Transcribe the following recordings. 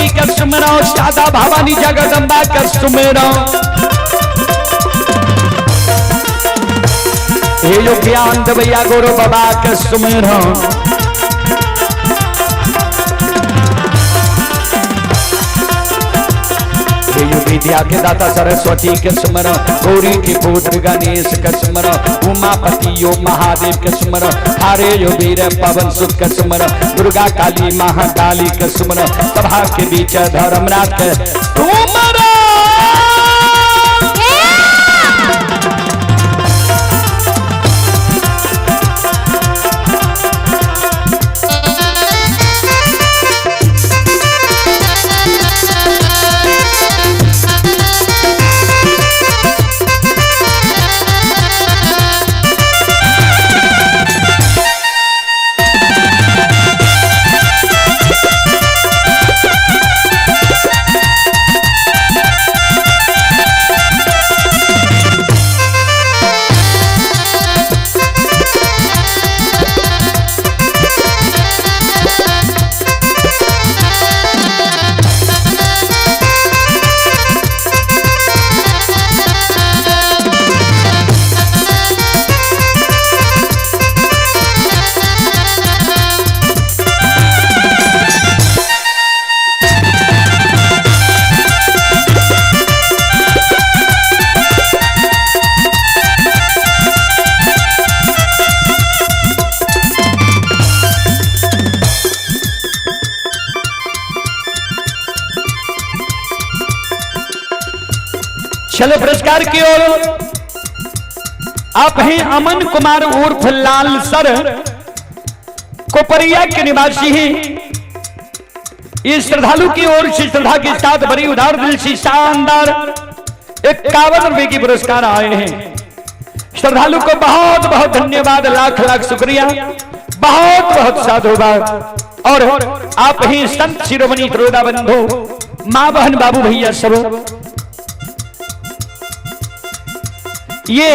पार्वती के सुमरो, शारदा भवानी जगदम्बा के सुमरो। हे यो ज्ञान देवैया गुरु बाबा के सुमरो। विद्या के दाता सरस्वती के सुमरो, गौरी के पुत्र गणेश के सुमरो, उमापति यो महादेव के सुमरो, हरे यो वीर पवन सुत के सुमरो, दुर्गा काली महाकाली के सुमरो, सभा के बीच धर्मराज के सुमरो। चलो पुरस्कार की ओर आप हैं अमन कुमार उर्फ लाल सर, कोपरिया के निवासी हैं। ये श्रद्धालु की ओर से श्रद्धा के साथ बड़ी उदार दिल से शानदार 51 रुपए की पुरस्कार आए हैं। श्रद्धालु को बहुत बहुत धन्यवाद, लाख लाख शुक्रिया, बहुत बहुत साधुवाद। और आप ही संत शिरोमणि त्रोदा बंधु, मां बहन बाबू भैया सब, ये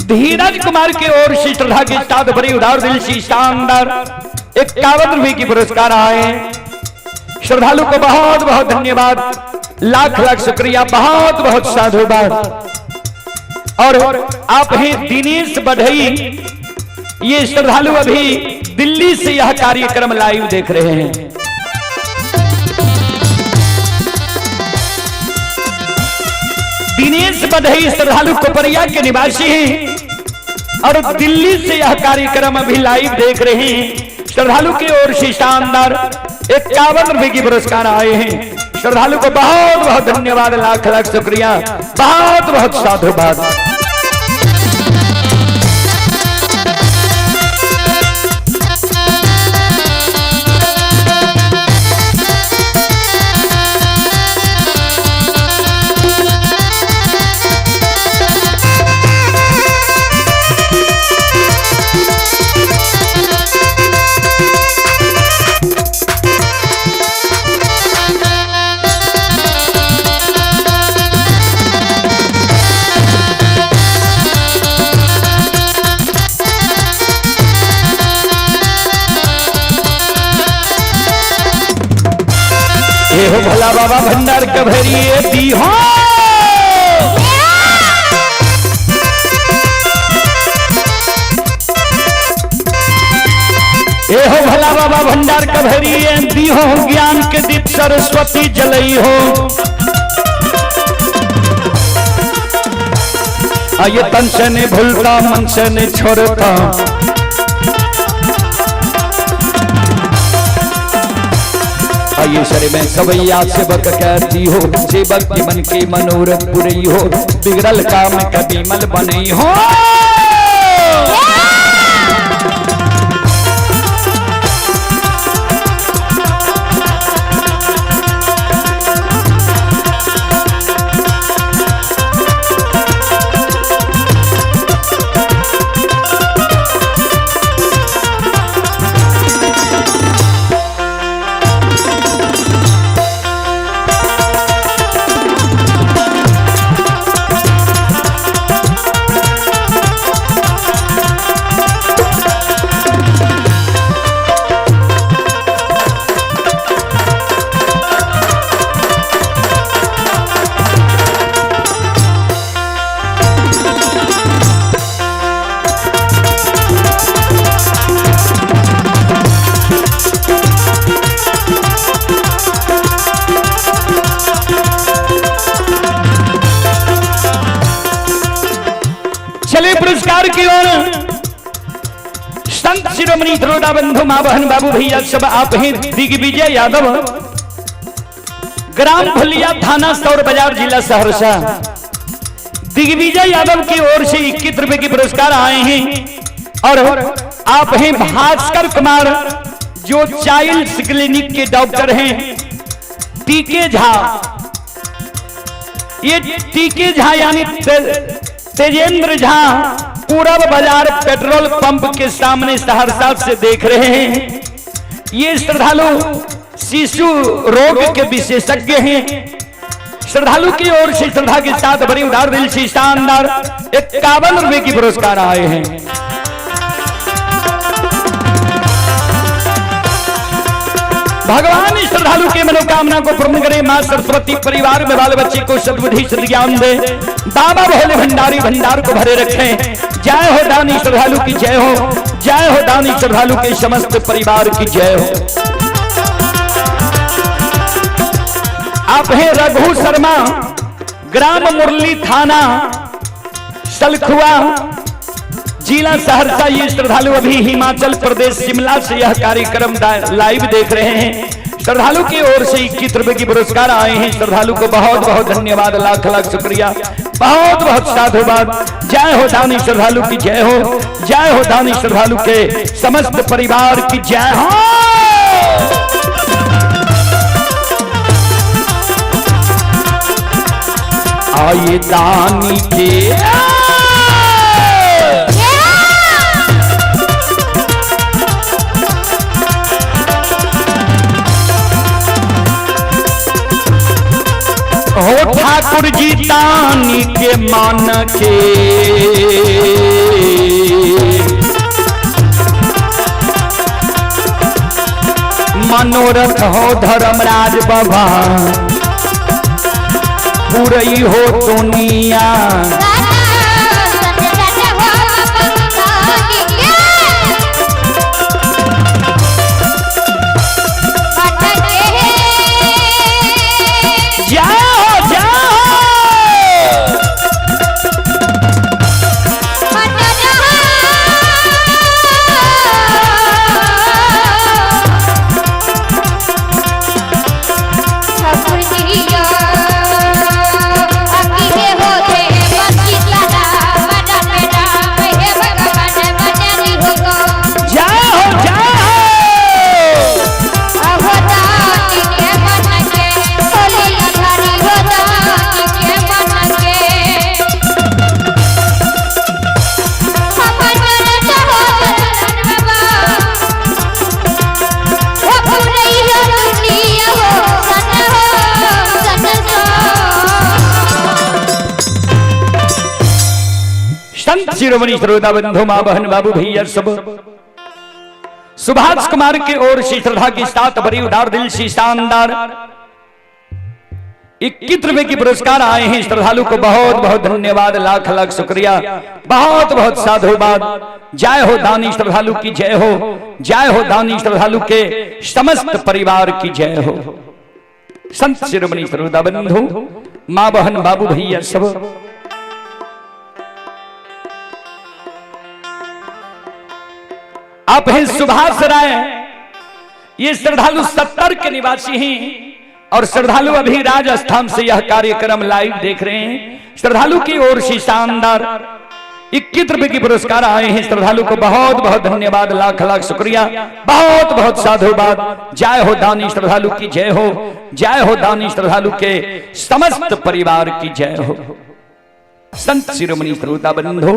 धीरज कुमार की ओर से श्रद्धा के साथ बड़ी उदार दिल से शानदार 51 रुपए की पुरस्कार आए। श्रद्धालु को बहुत बहुत धन्यवाद, लाख लाख शुक्रिया, बहुत बहुत साधुवाद। और आप हैं दिनेश बढ़ई, ये श्रद्धालु अभी दिल्ली से यह कार्यक्रम लाइव देख रहे हैं। दिनेश बढ़ई श्रद्धालु कोपरिया के निवासी हैं और दिल्ली से यह कार्यक्रम अभी लाइव देख रहे हैं। श्रद्धालु की ओर से शानदार 51 रुपए की पुरस्कार आए हैं। श्रद्धालु को बहुत बहुत धन्यवाद, लाख लाख शुक्रिया, बहुत बहुत साधुवाद। हो भोला बाबा भंडार कभरिए दी हो। ए हो भोला बाबा भंडार कभरिए दी हो, ज्ञान के दीप सरस्वती जलई हो। आये तन से नहीं भूलता, मन से नहीं छोड़ता, ये में सवैया सेवक कहती हो, सेवक के मन के मनोरथ पुरई हो, बिगड़ल काम कभी मल बनई हो। संत शिरोमणि द्रोड़ा बंधु माँ बहन बाबू भैया सब आप हैं दिग्विजय यादव, ग्राम भुलिया, थाना सौर बाजार, जिला सहरसा। दिग्विजय यादव की ओर से 21 रुपए के पुरस्कार आए हैं। और आप हैं भास्कर कुमार, जो चाइल्ड क्लिनिक के डॉक्टर हैं। टीके झा, ये टीके झा यानी तेजेंद्र झा पूरब बाजार पेट्रोल पंप के सामने सहरसा से देख रहे हैं। ये श्रद्धालु शिशु रोग के विशेषज्ञ हैं। श्रद्धालु की ओर से श्रद्धा के साथ बड़ी उदार दिल से शानदार 51 रुपए की पुरस्कार आए हैं। भगवान श्रद्धालु के मनोकामना को पूर्ण करे। मां सरस्वती परिवार में बाल बच्चे को सद्बुद्धि सद्ज्ञान दे। बाबा भोले भंडारी भंडार को भरे रखें। जय हो दानी श्रद्धालु की जय हो। जय हो दानी श्रद्धालु के समस्त परिवार की जय हो। आप हैं रघु शर्मा, ग्राम मुरली, थाना सलखुआ, जिला सहरसा। ये श्रद्धालु अभी हिमाचल प्रदेश शिमला से यह कार्यक्रम लाइव देख रहे हैं। श्रद्धालु की ओर से 21 रुपए की पुरस्कार आए हैं। श्रद्धालु को बहुत बहुत धन्यवाद, लाख लाख शुक्रिया, बहुत बहुत साधुवाद। जय हो दानी श्रद्धालु की जय हो। जय हो दानी श्रद्धालु के समस्त परिवार की जय हो। आइए दानी के हो ठाकुर जी दानी के मान के, मनोरथ हो धर्मराज बाबा पूरई हो दुनिया। जय हो जय हो। जय हो जय हो। संत शिरोमणि श्रोता बंधु माँ बहन बाबू भैया सब, सुभाष कुमार की ओर से श्रद्धा के साथ बड़ी उदार दिल से शानदार 21 रुपए की पुरस्कार आए हैं। श्रद्धालु को बहुत बहुत धन्यवाद, लाख लाख शुक्रिया, बहुत बहुत साधुवाद। जय हो दानी श्रद्धालु की जय हो। जय हो दानी श्रद्धालु के समस्त परिवार की जय हो। संत शिरोमणि श्रोता बंधु माँ बहन बाबू भैया सब, आप हैं सुभाष राय, ये श्रद्धालु 70 के निवासी हैं और श्रद्धालु अभी राजस्थान से यह कार्यक्रम लाइव देख रहे हैं। श्रद्धालु की ओर से शानदार 21 रुपए की पुरस्कार आए हैं। श्रद्धालु को बहुत बहुत धन्यवाद, लाख लाख शुक्रिया, बहुत बहुत साधुवाद। जय हो दानी श्रद्धालु की जय हो। जय हो दानी श्रद्धालु के समस्त परिवार की जय हो। संत शिरोमणि श्रोता बंधु,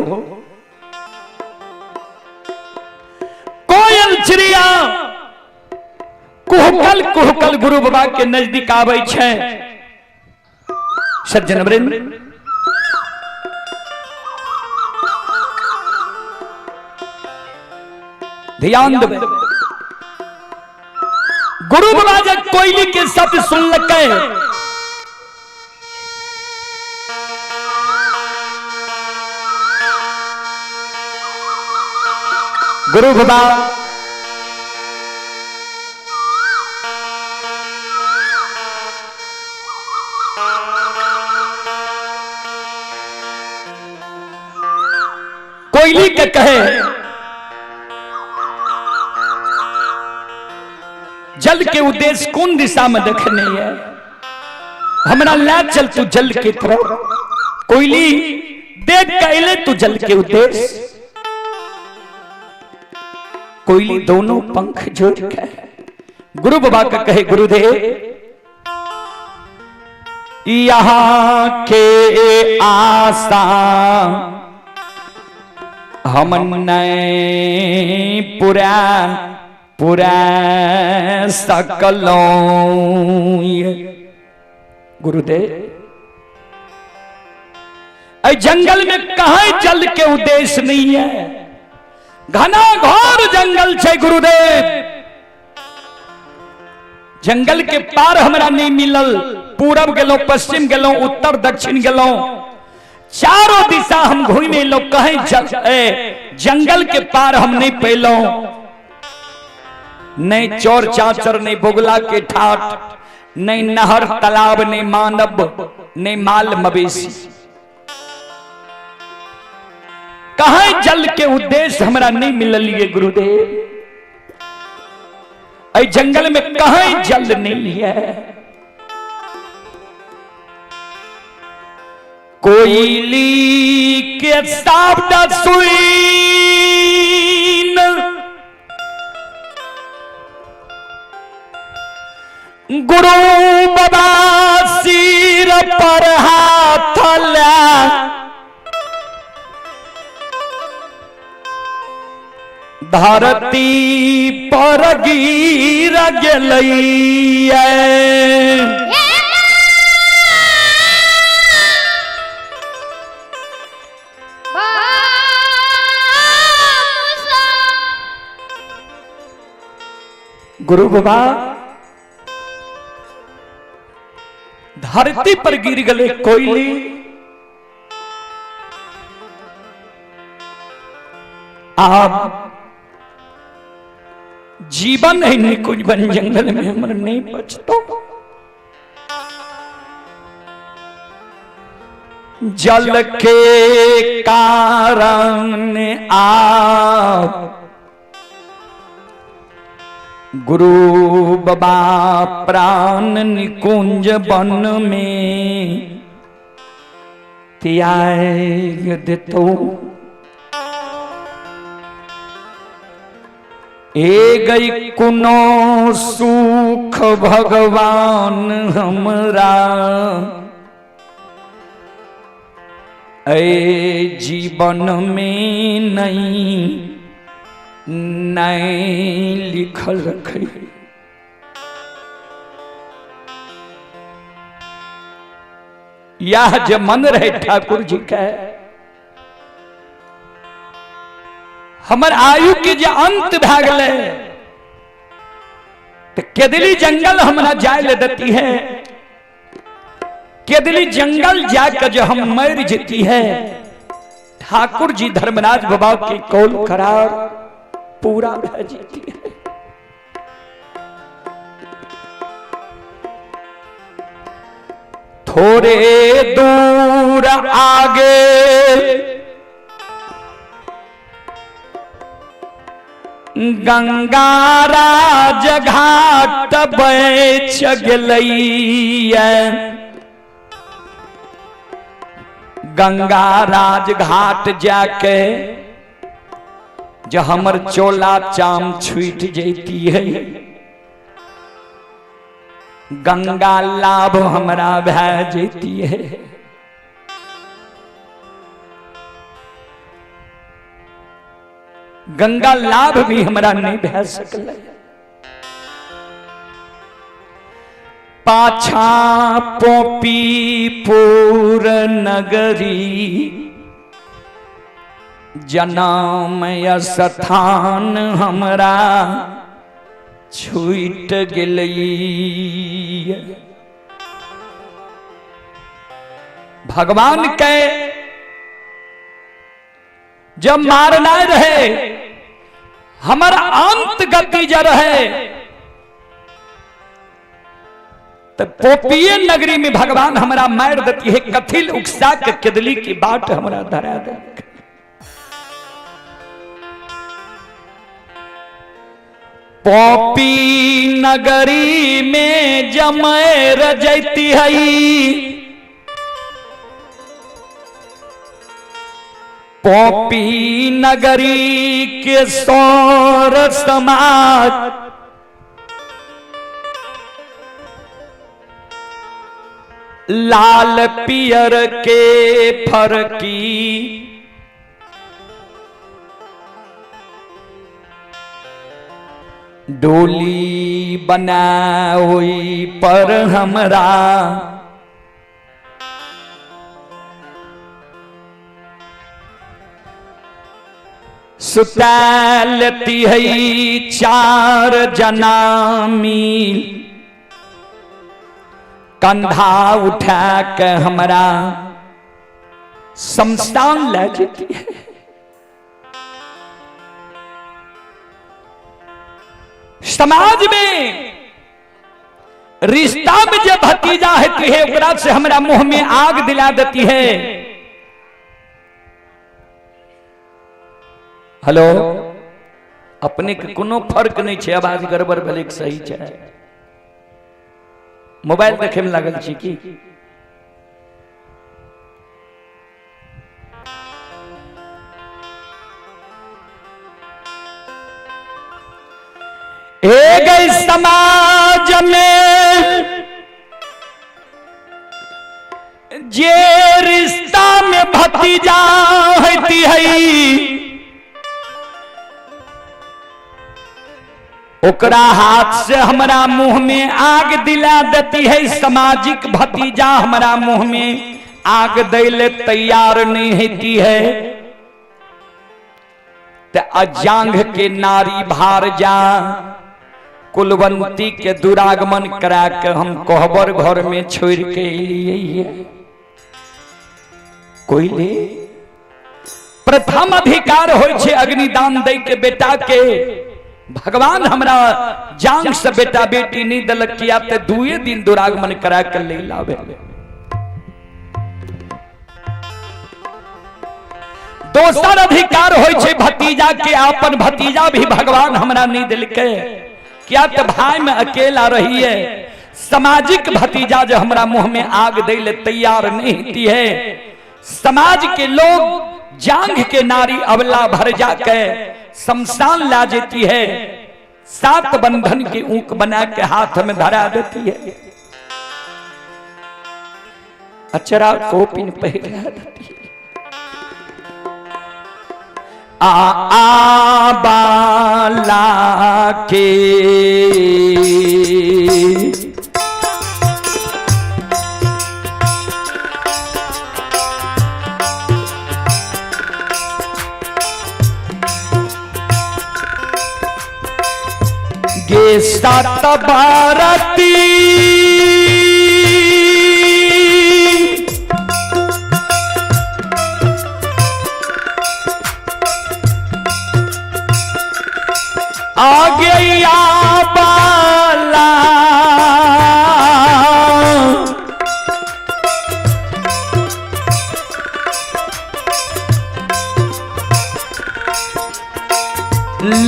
कोयल चिड़िया कुहकल कुहकल गुरु बाबा के नजदीक आबै छै। सज्जन वृंद, ध्यान देबै। गुरु बाबा जे कोयली के शब्द सुनलकै, गुरु बाबा कोयली के कहे, जल के उद्देश्य कोन दिशा में देखने है, हमरा ला चल तू जल के तरफ। कोयली देख के अले तू जल के उद्देश्य। कोयली दोनों पंख जोड़ के गुरु बाबा का कहे, गुरुदेव यहाँ के आशा हम नहीं पूरा पूरा सकलों। गुरुदेव जंगल में कहीं जल के उद्देश्य नहीं है, घना घोर जंगल छे गुरुदेव, जंगल के पार हमरा नहीं मिलल। पूरब गेलो, पश्चिम गेलो, उत्तर दक्षिण गेलो, चारों दिशा हम घूमे लो, कहीं जंगल के पार हम नहीं पैलो। नहीं चोर चाचर, नहीं बगुला के ठाठ, नहीं नहर तालाब, नहीं मानव, नहीं माल मवेशी, कहीं जल के उद्देश्य हमरा नहीं मिलल ये गुरुदेव। ऐ जंगल में कहीं जल नहीं है। कोयली के शब्द सुन गुरु बाबा सिर पर हाथ ला धरती पर गिर गेलैया। गुरु बाबा धरती पर गिर गले कोयली। आप जीवन है नहीं कुछ बन जंगल में हमर नहीं बचतो। जल के कारण आप गुरु बाबा प्राण निकुंज वन में त्याग देतो। ए गई कुनो सुख भगवान हमरा ए जीवन में नहीं नहीं लिखल रखे। यह जो मन रहे ठाकुर जी के, हमर आयु के जे अंत भए गेलै तो केदली जंगल हमरा जाय ले देती है, केदली जंगल जाकर जो हम मर जेती है, ठाकुर जी धर्मराज बाबा के कौल करार पूरा भए जेती है। थोड़े दूर आगे गंगा राज घाट बैच गेलैया। गंगा राज घाट जाके जो हमर चोला चाम छूट जैती है, गंगा लाभ हमरा भए जैती है। गंगा लाभ भी हमरा नहीं भए सकलै। पाछा पोपीपुर नगरी जनाम स्थान हमरा छूट गेलै। भगवान के जब मारना रहे, हमर अंत गति ज रहे, तो पोपिये नगरी में भगवान हमरा मार देती है। कथिल उकसा के केदली की बाट हमरा धरा दे। पॉपी नगरी में जमय रजती है। पॉपी नगरी के सौर समाज लाल पियर के फरकी डोली बनाई पर हमरा सुता लेती है चार जना मिल कंधा उठा के हमरा शमशान ले जेती है। समाज में रिश्ता में जो भतीजा होती है ओकरा से हमरा मुंह में आग दिला देती है। हेलो, अपने के कोनो फर्क नहीं छै, आवाज गड़बड़ भेलै कि सही छै? मोबाइल देखे में लागल छी की? एक समाज में जे रिश्ता में भतीजा होती है ओकरा हाथ से हमरा मुंह में आग दिला देती है। सामाजिक भतीजा हमरा मुंह में आग दैले तैयार नहीं होती है। ते अजांघ के नारी भार जा कुलवंती के दुरागमन करा के हम कोहबर घर में छोड़ के लिए कोई ले प्रथम अधिकार होय छे अग्निदान दे के बेटा के। भगवान हमरा जांग से बेटा बेटी नहीं दलक किया ते दुए दिन दुरागमन करा के ले लावे। दोसर अधिकार होय छे भतीजा के, अपन भतीजा भी भगवान हमरा नहीं दिलके क्या ते भाई में अकेला रही है। सामाजिक भतीजा जो हमरा मुंह में आग दे ले तैयार नहीं होती है। समाज के लोग जांघ के नारी अबला भर जाके शमशान ला देती है, सात बंधन के ऊक बना के हाथ में धरा देती है, अचरा कोपिन पहरा देती है। आ आ बाला के गे सात बारती आ गया बाला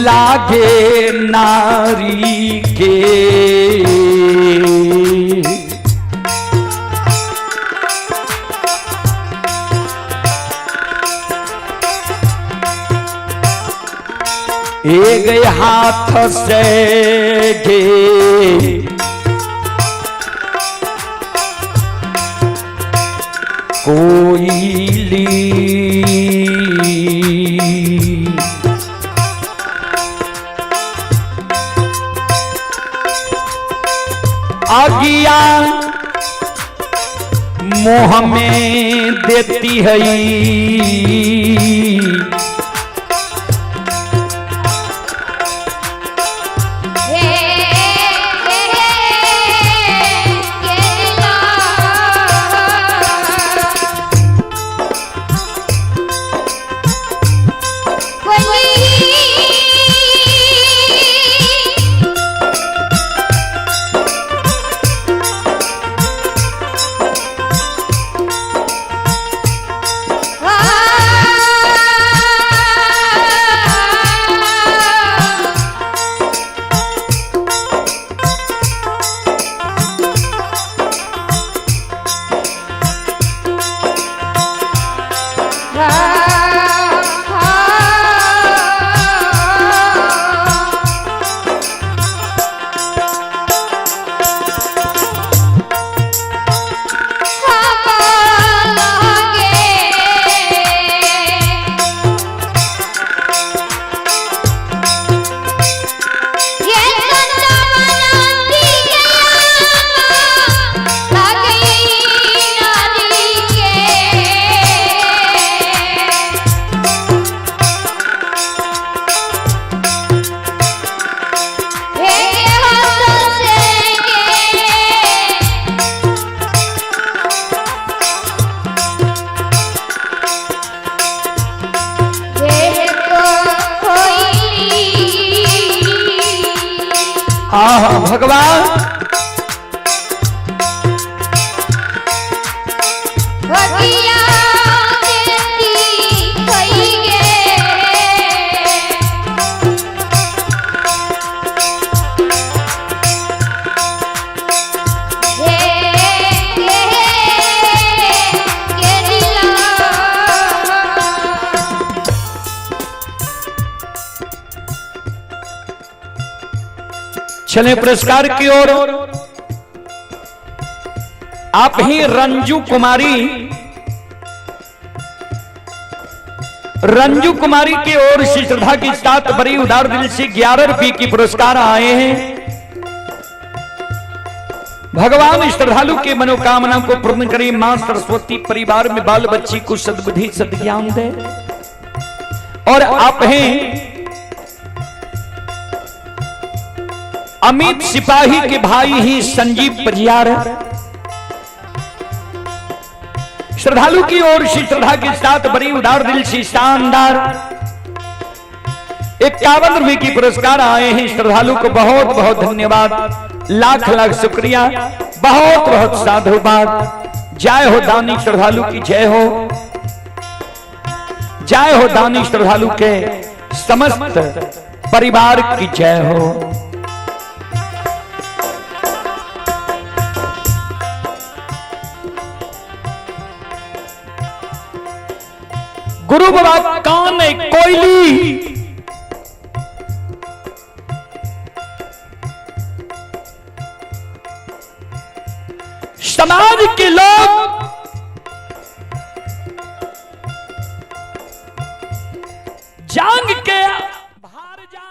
लागे नारी के एक हाथ से गे कोयली आगिया मुँह में देती है। Ah! हाँ भगवान। भगिया देती थई गे। हे गे गेला। चले पुरस्कार की ओर। आप ही रंजू कुमारी, रंजू कुमारी की ओर से श्रद्धा के साथ बड़ी उदार दिल से 11 रुपये की पुरस्कार आए हैं। भगवान श्रद्धालु के मनोकामना को पूर्ण करे। मां सरस्वती परिवार में बाल बच्ची को सद्बुद्धि सद्ज्ञान दे। और आप हैं अमित सिपाही के भाई ही संजीव परियार, श्रद्धालु की ओर से श्रद्धा के साथ बड़ी उदार दिल से शानदार 51 रुपए की पुरस्कार आए हैं। श्रद्धालु को बहुत बहुत धन्यवाद, लाख लाख शुक्रिया, बहुत बहुत साधुवाद। जय हो दानी श्रद्धालु की जय हो, जय हो दानी श्रद्धालु के समस्त परिवार की जय हो। गुरु बाबा कान है कोयली, समाज के लोग जांग के भार जा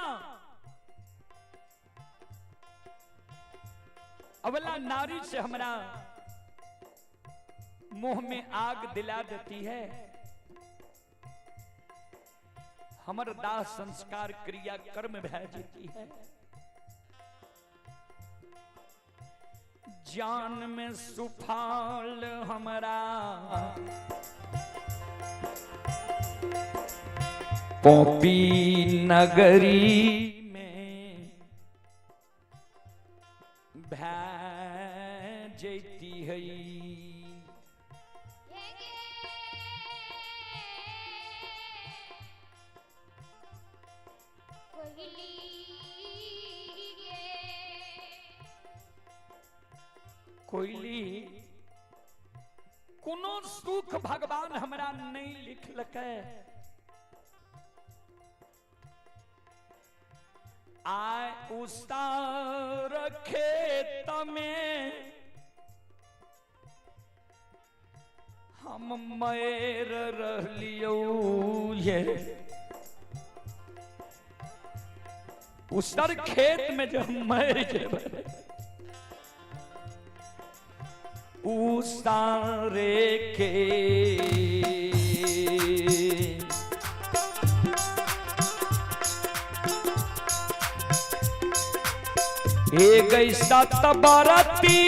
अवला नारी से हमरा मुंह में आग दिला देती है। हमर दाह संस्कार क्रिया कर्म भै जेती है। जान में सुफाल हमरा पोपी नगरी में भै जेती है। कोयली कोनो सुख भगवान हमरा नहीं लिखलकै। आय उसार खेत में हम मैर रहलियौ ये। उसर खेत में जब मर जेबै उसारे के हे गई सत बरती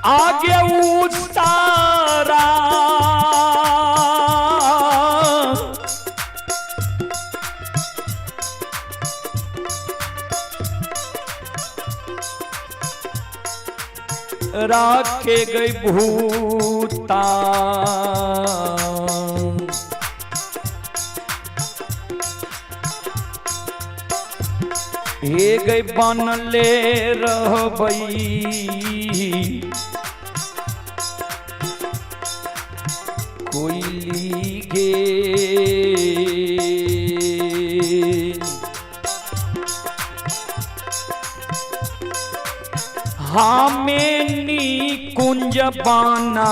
आगे उसारा राखे गई भूता। हे गई बनले रहबई कोयली गे। हमें नी कुंज बाना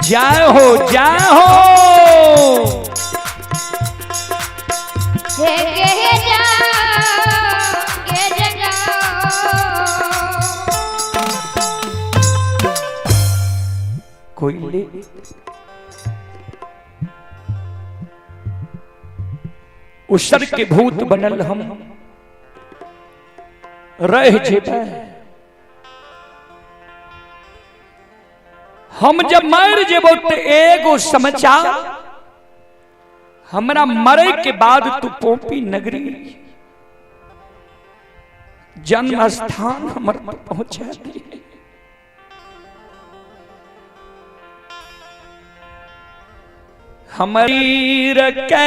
जय हो जय हो। कोई ले उसर के भूत बनल हम रह जेबै। हम जब मर जेबो तो एगो समाचार हमरा मरे के बाद तू पोपी नगरी जन्म स्थान हमर पहुंचा दी। हमारी के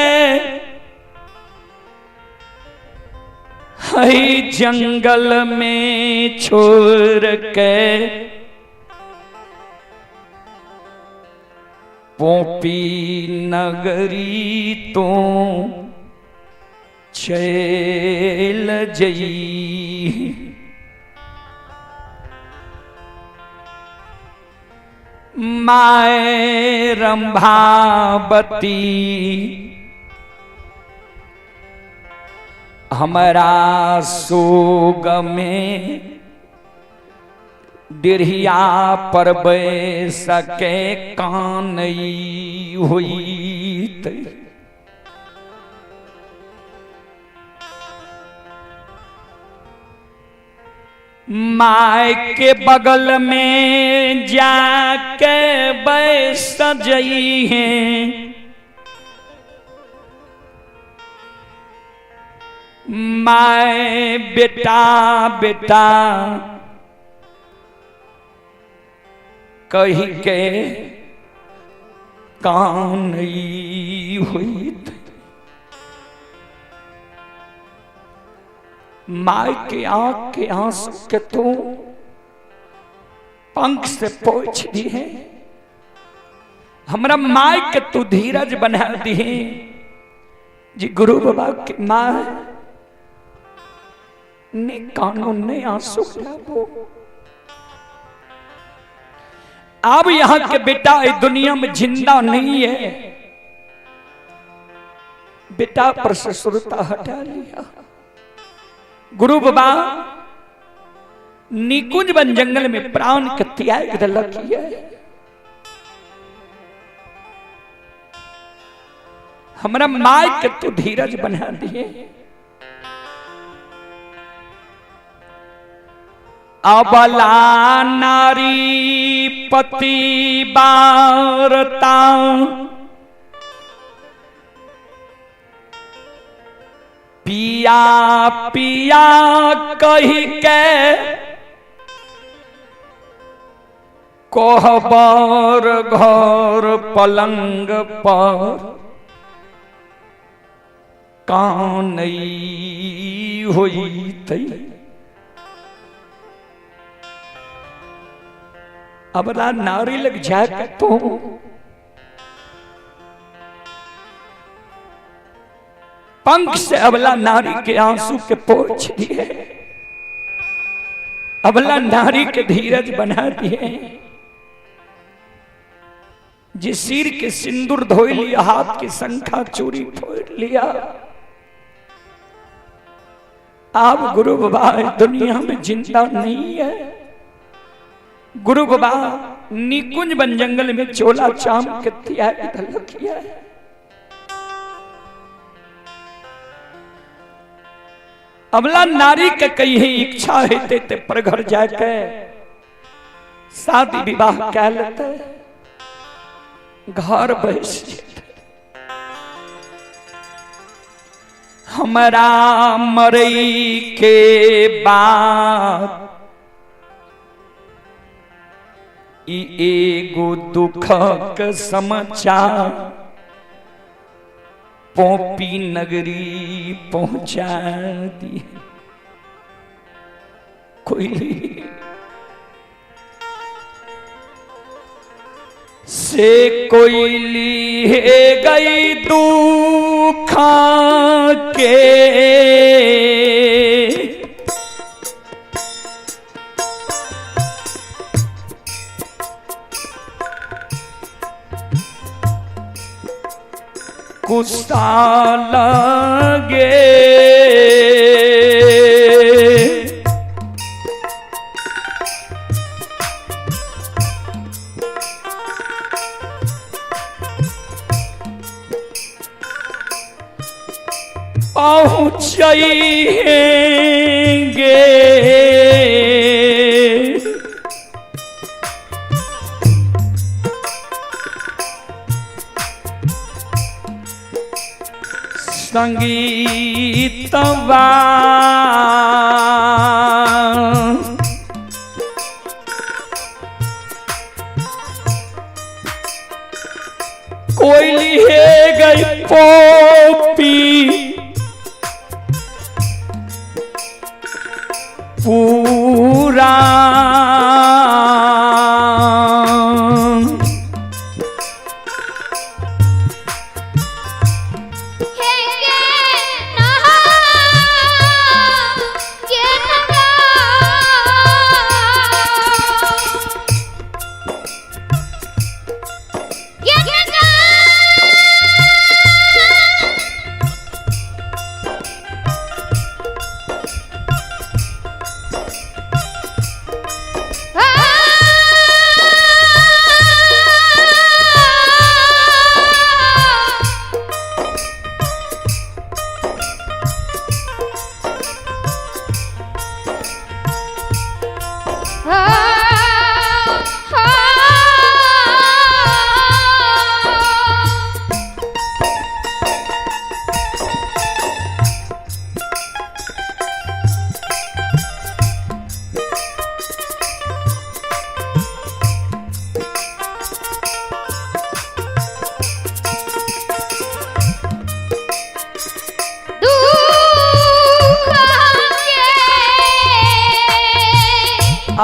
हई जंगल में छोड़ के पोपी नगरी तो चल जई। My Rambhavati हमारा सोग में डिढ़िया पर बैस के कानई होइत। My के बगल में जाके बैस जई है। My बेटा बेटा कही के कानई होइत। My के आंख के आंसू के तू पंख से पोंछ दी है। हमरा my के तू धीरज बना दी है। जी गुरु बाबा के माँ ने कानों ने आंसू लाबो। अब यहाँ के बेटा इस दुनिया में जिंदा नहीं है। बेटा पर ससुरता हटा लिया। गुरु बाबा निकुंज वन जंगल में प्राण के त्याग दिलक है। हमरा my के तू धीरज बना दिए। अबला नारी पति बारता पिया पिया कही के कोहबर घर पलंग पर कानई होइत। अबला नारी लग जाके तो पंख से अबला नारी के आंसू के पोंछ दिए। अबला नारी के धीरज बना दिए। जिस सिर के सिंदूर धोई लिया, हाथ की शंखा चूड़ी फोड़ लिया। आप गुरु बाबा दुनिया में जिंदा नहीं है। गुरु बाबा निकुंज वन जंगल में चोला चाम के त्याग दिलक है। अबला नारी के कही इच्छा है ते पर घर जाके शादी विवाह कह लेते, घर बैस जेते। हमरा मरई के बाद ई एगो दुखक समाचार पोपी नगरी पहुंचा दी। कोई से कोयली है गई दुखा के गुस्सा लगे पहुंचेंगे संगीतवा कोयली है गई पोपी पूरा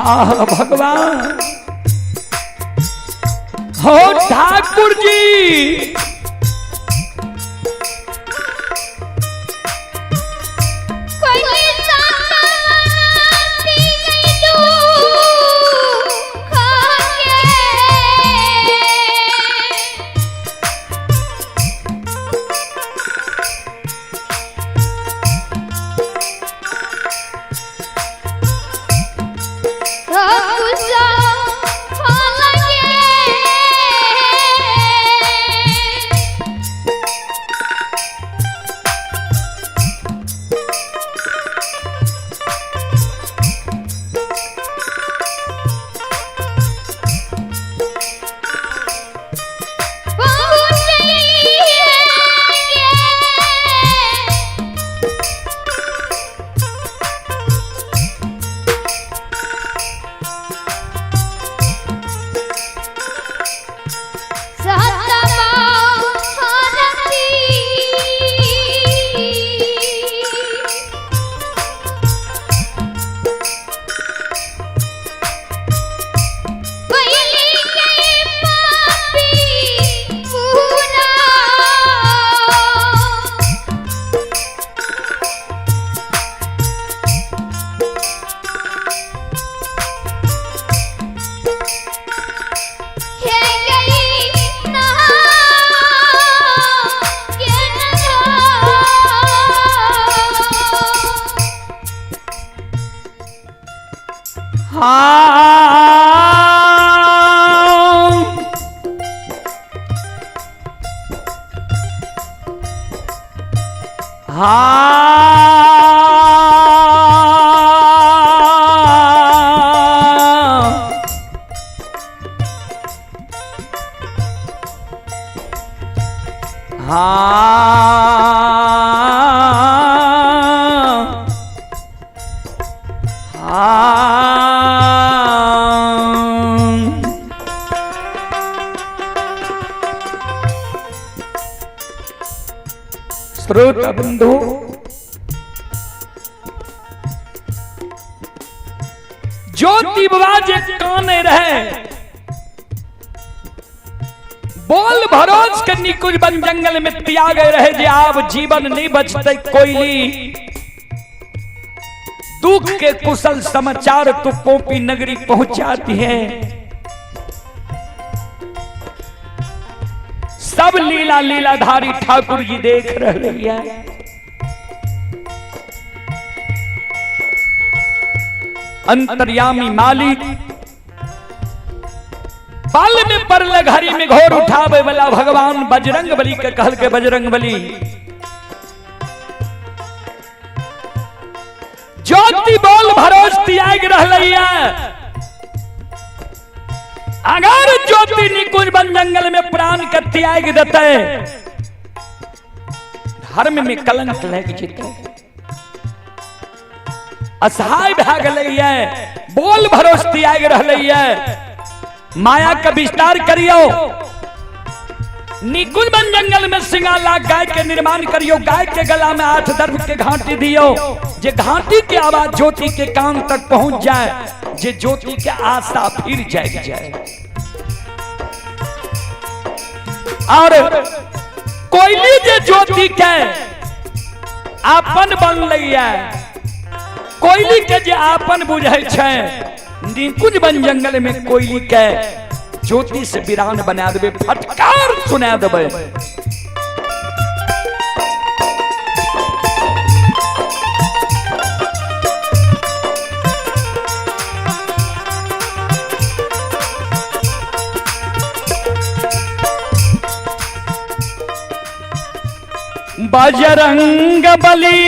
आह भगवान हो ठाकुर जी हाँ। श्रोता बंधु, ज्योति बाबा जे काने रहे, बोल भरोस के निकुंज वन जंगल में त्याग रहे जे आब जीवन नहीं बचते कोयली। दुख के कुशल समाचार तो कोपी नगरी पहुंचाती है। सब लीला लीलाधारी ठाकुर जी देख रहे हैं। अंतर्यामी मालिक पल में परल घड़ी में घोर उठावे वाला भगवान बजरंग बली के कहल के बजरंग बली ज्योति बोल भरोस त्याग रहलै। अगर ज्योति निकुंज वन जंगल में प्राण के त्याग देते, धर्म में कलंक लग जेतै। असहाय भए गेलै, बोल भरोस त्याग रहलै। माया का विस्तार करियो, निकुंज वन जंगल में सिंगाला गाय के निर्माण करियो, गाय के गला में 8 दर्भ के घाटी दियो, जे घाटी के आवाज ज्योति के कान तक पहुंच जाए, जे ज्योति के आशा फिर जाग जाए। और कोयली जे ज्योति के आपन बन लैया, कोयली के जे आपन बुझै छै, निकुंज वन जंगल में कोयली के ज्योति से वीरान बना देबे, फटकार सुना देबे। बजरंग बली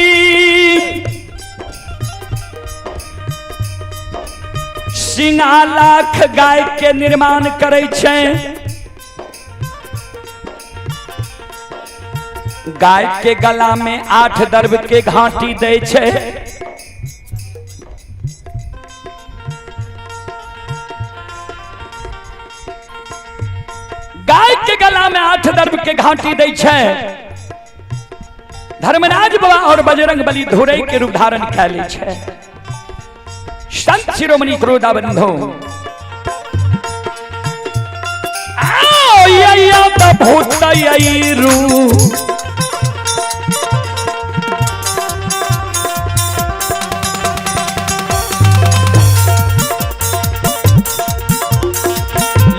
सिंगा लाख गाय के निर्माण करै छै, गाय के गला में 8 दर्भ के घाटी दै छै। गाय के गला में 8 दर्भ के घाटी दै छै। धर्मराज बाबा और बजरंग बली धुरै के रूप धारण कै लै छै। संत शिरोमणि क्रोधा बंधु भूत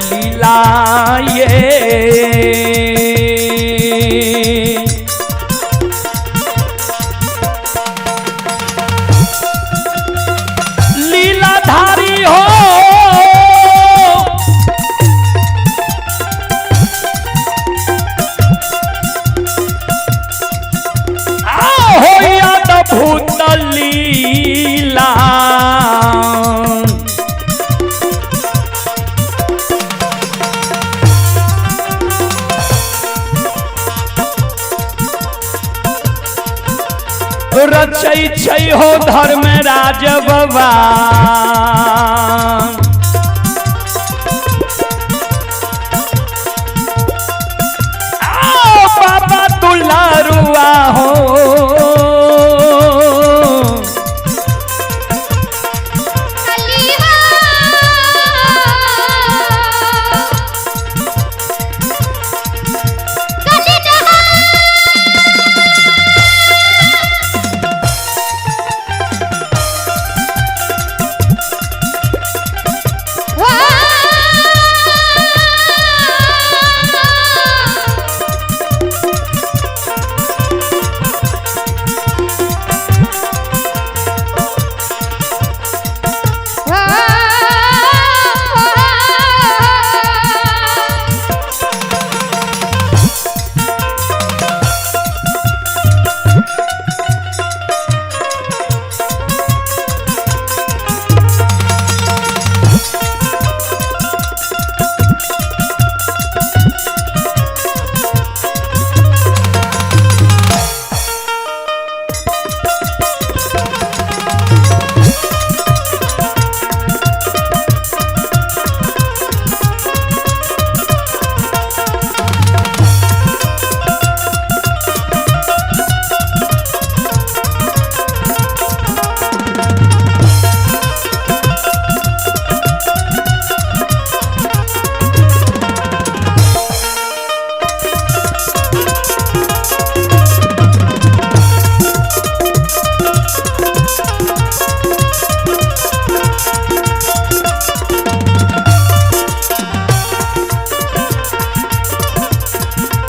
लीला ये लीलाधारी हो, हो याद भूत लीला। रचै छै हो धर्मराज बाबा, आओ बाबा दुलारुआ हो।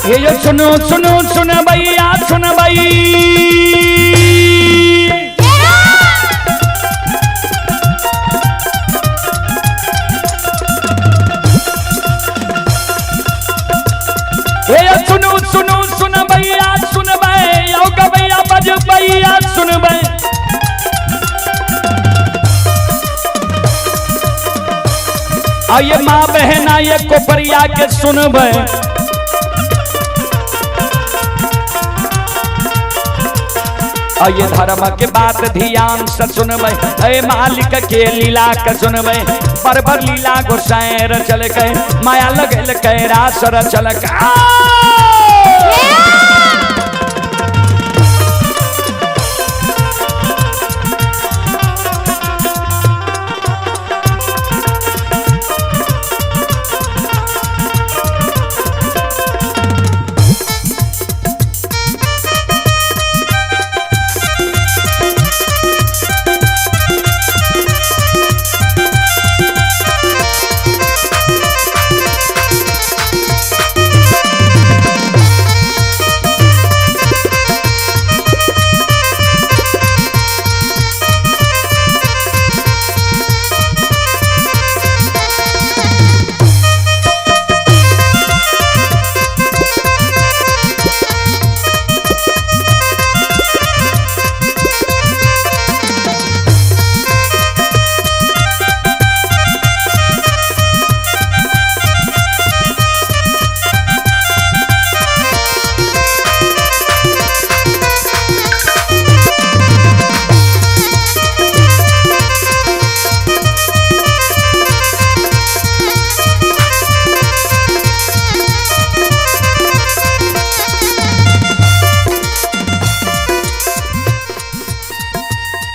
ये जो सुनो सुनो सुन भैया सुन भाई। ये सुनो सुनो सुन भैया सुन भाई, आओ भैया बज भैया सुन भाई। आइए माँ बहना ये कोपरिया के सुन भाई। आइए धर्म के बात ध्यान से सुनबै, अरे मालिक के लीला के सुनबै। पर पर लीला गोसाई रचल के, माया लगल के रास रचल के।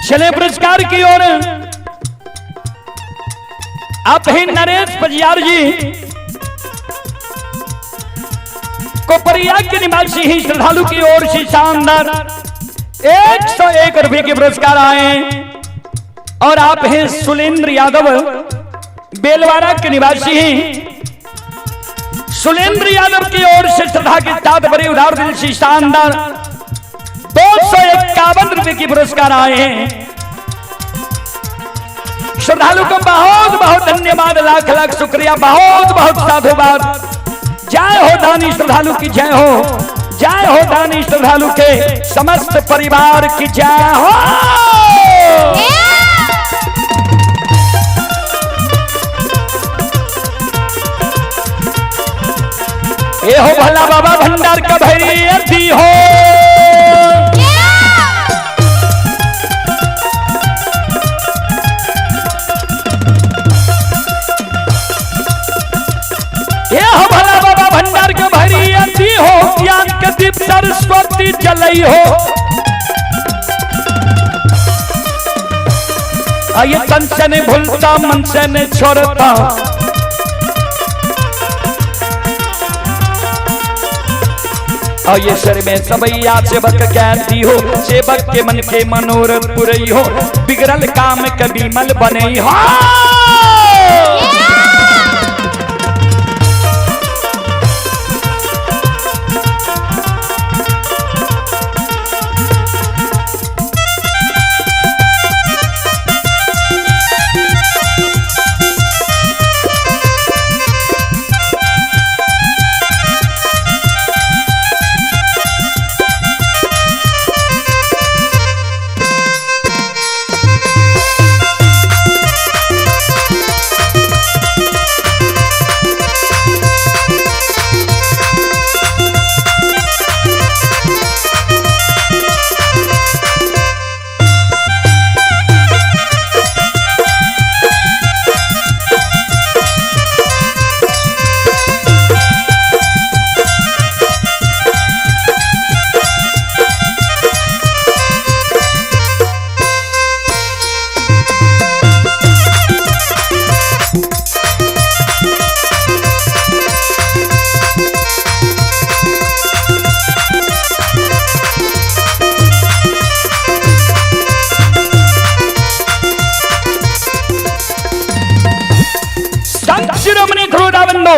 चले पुरस्कार की ओर। आप ही नरेश पजियार जी कोपरिया के निवासी ही श्रद्धालु की ओर से शानदार 101 रुपए के पुरस्कार आए। और आप हैं सुलेंद्र यादव बेलवाड़ा के निवासी हैं। सुलेंद्र यादव की ओर से श्रद्धा के साथ बड़े उदार दिल से शानदार 251 रुपए की पुरस्कार आए हैं। श्रद्धालु को बहुत बहुत धन्यवाद, लाख लाख शुक्रिया, बहुत बहुत साधुवाद। जय हो दानी श्रद्धालु की जय हो, जय हो दानी श्रद्धालु के समस्त परिवार की जय हो। ये हो भला बाबा भंडार का भैरी हो। ये हो भला बाबा भंडार का भैरी हो, ज्ञान के दीप सरस्वती जलई हो। ये तन से नहीं भूलता मन से नहीं छोड़ता, और ये सर में सबैया सेवक कहती हो, सेवक के मन के मनोरथ पुरई हो, बिगड़ल काम कभी मल बने हो। शिरोमणि ध्रुवदाबंधु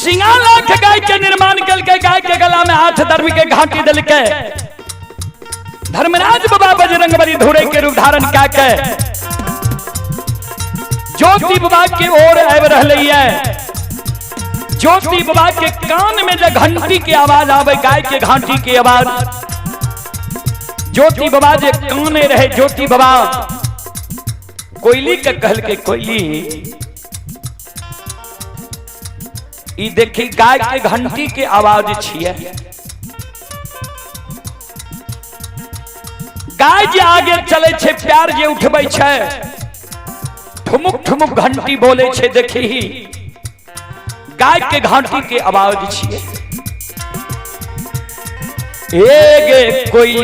सिंगा लाख गाय के निर्माण कलके, गाय के गला में 8 धर्म के घाटी दिलके। धर्मराज बाबा बजरंगबली धुरे के रूप धारण क्या के ज्योति बाबा के ओर आबि रहलै है। ज्योति बाबा के कान में जब घंटी के आवाज आवे, गाय के घंटी के आवाज, ज्योति बाबा जे काने रहे, ज्योति बाबा कोयली के कहल के कोयली ई देखी गाय के घंटी के आवाज छिए, गाय जे आगे चले छे, प्यार जे उठबै छे, ठुमुक ठुमुक घंटी बोले छे, देखी गाय के घंटी के आवाज छिए। एगे कोई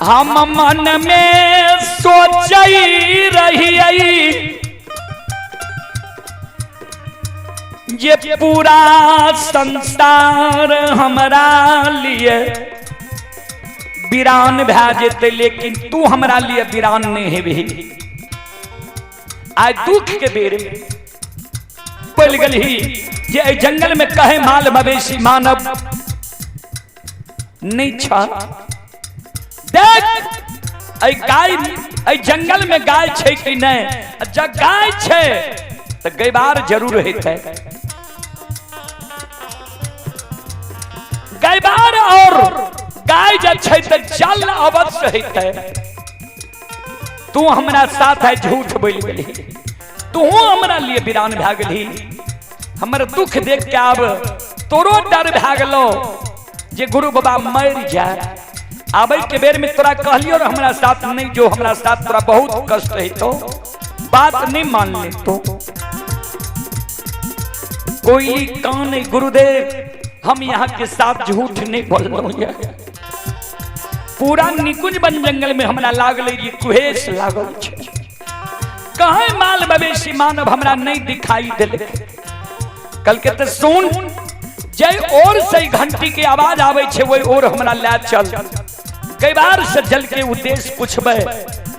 हम मन में सोचई रही ये पूरा संसार हमरा लिए वीरान भए जेतै, लेकिन तू हमरा लिए वीरान नहीं हेबही। आइ दुख के बेर में बोल गेलही जे एहि जंगल में कहे माल मवेशी मानव नहीं छ। देख एहि गाय, एहि जंगल में गाय छै कि नहीं, जब गाय छै तो गैबार जरूर हेतै। गैबार और गाय जब छै तो जल अवश्य हेतै। तू हमरा साथ है झूठ बोल गेलही, तू हमरा लिए वीरान भए गेलही, हमर दुख देख के आब तोरो डर भए गेलो जे गुरु बाबा मर जाए। आबै के बेर में तोरा कहलियो हमरा साथ नहीं जो, हमरा साथ तोरा बहुत कष्ट हेतो, बात नहीं मान ले तो। कोई कान गुरुदेव हम यहाँ के साथ झूठ नहीं बोल रहे। पूरा निकुंज वन जंगल में हमरा लागल कुहेस लागल छे, कहे माल मवेशी मानव हमरा नहीं दिखाई दिले। कल के तो सुन जय और से घंटी के आवाज आवे छे वही और हमरा ले चल। कई बार से जल के उद्देश्य पूछबे,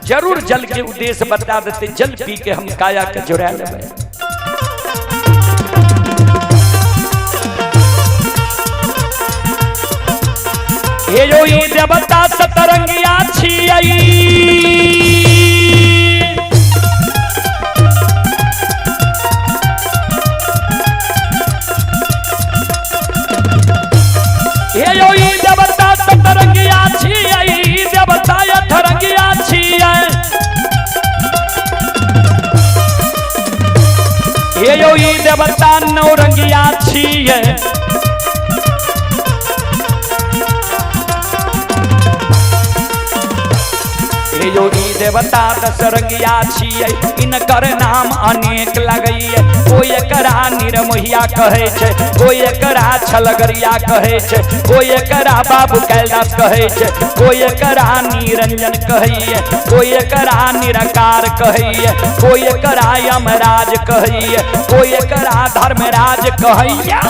जरूर जल के उद्देश्य बता देते, जल पी के हम काया के जुड़ा लेबे। हे यो ई देवता सतरंगिया छियै, हे यो ई देवता सतरंगिया छियै, देवता अठरंगिया छियै, हे यो ई देवता नौरंगिया छियै। यो ई देवता दशरंगिया छियै, इनकर नाम अनेक लगैये। कोई एकरा निरमोहिया कहै छै, कोई एकरा छलगरिया कहै छै, कोई एकरा बाबू कैलाश कहै छै, कोई एकरा निरंजन कहैये, कोई एकरा निराकार कहैये, कोई एकरा यमराज कहैये, कोई एकरा धर्मराज कहैये।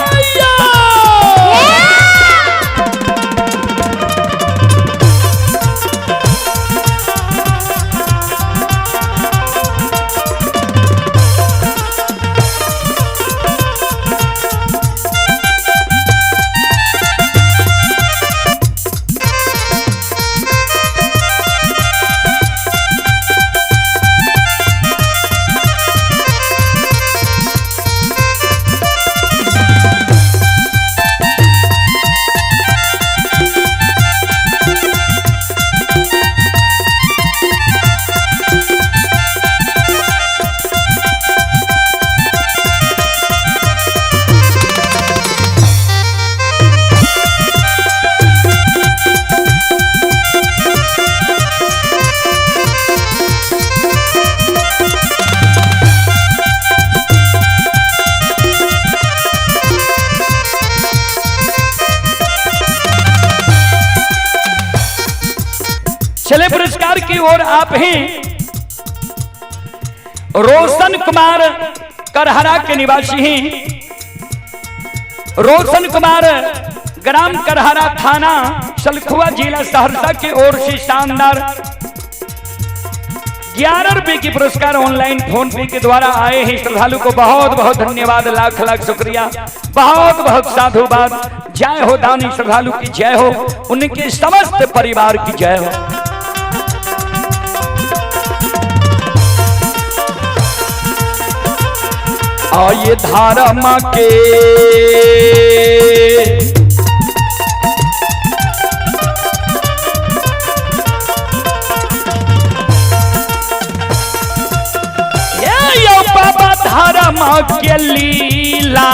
चले पुरस्कार की ओर आप ही रोशन कुमार करहरा के निवासी हैं। रोशन कुमार ग्राम करहरा थाना सलखुआ जिला सहरसा की ओर से शानदार 11 रुपए की पुरस्कार ऑनलाइन फोन पे के द्वारा आए हैं। श्रद्धालु को बहुत बहुत धन्यवाद, लाख लाख शुक्रिया, बहुत बहुत साधुवाद। जय हो दानी श्रद्धालु की जय हो, उनके समस्त परिवार की जय हो। आइए धारा माँ के ये यो बाबा धारा माँ के लीला,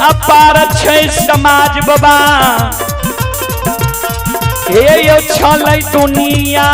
अपार छै समाज बाबा, हे यो छलै दुनिया।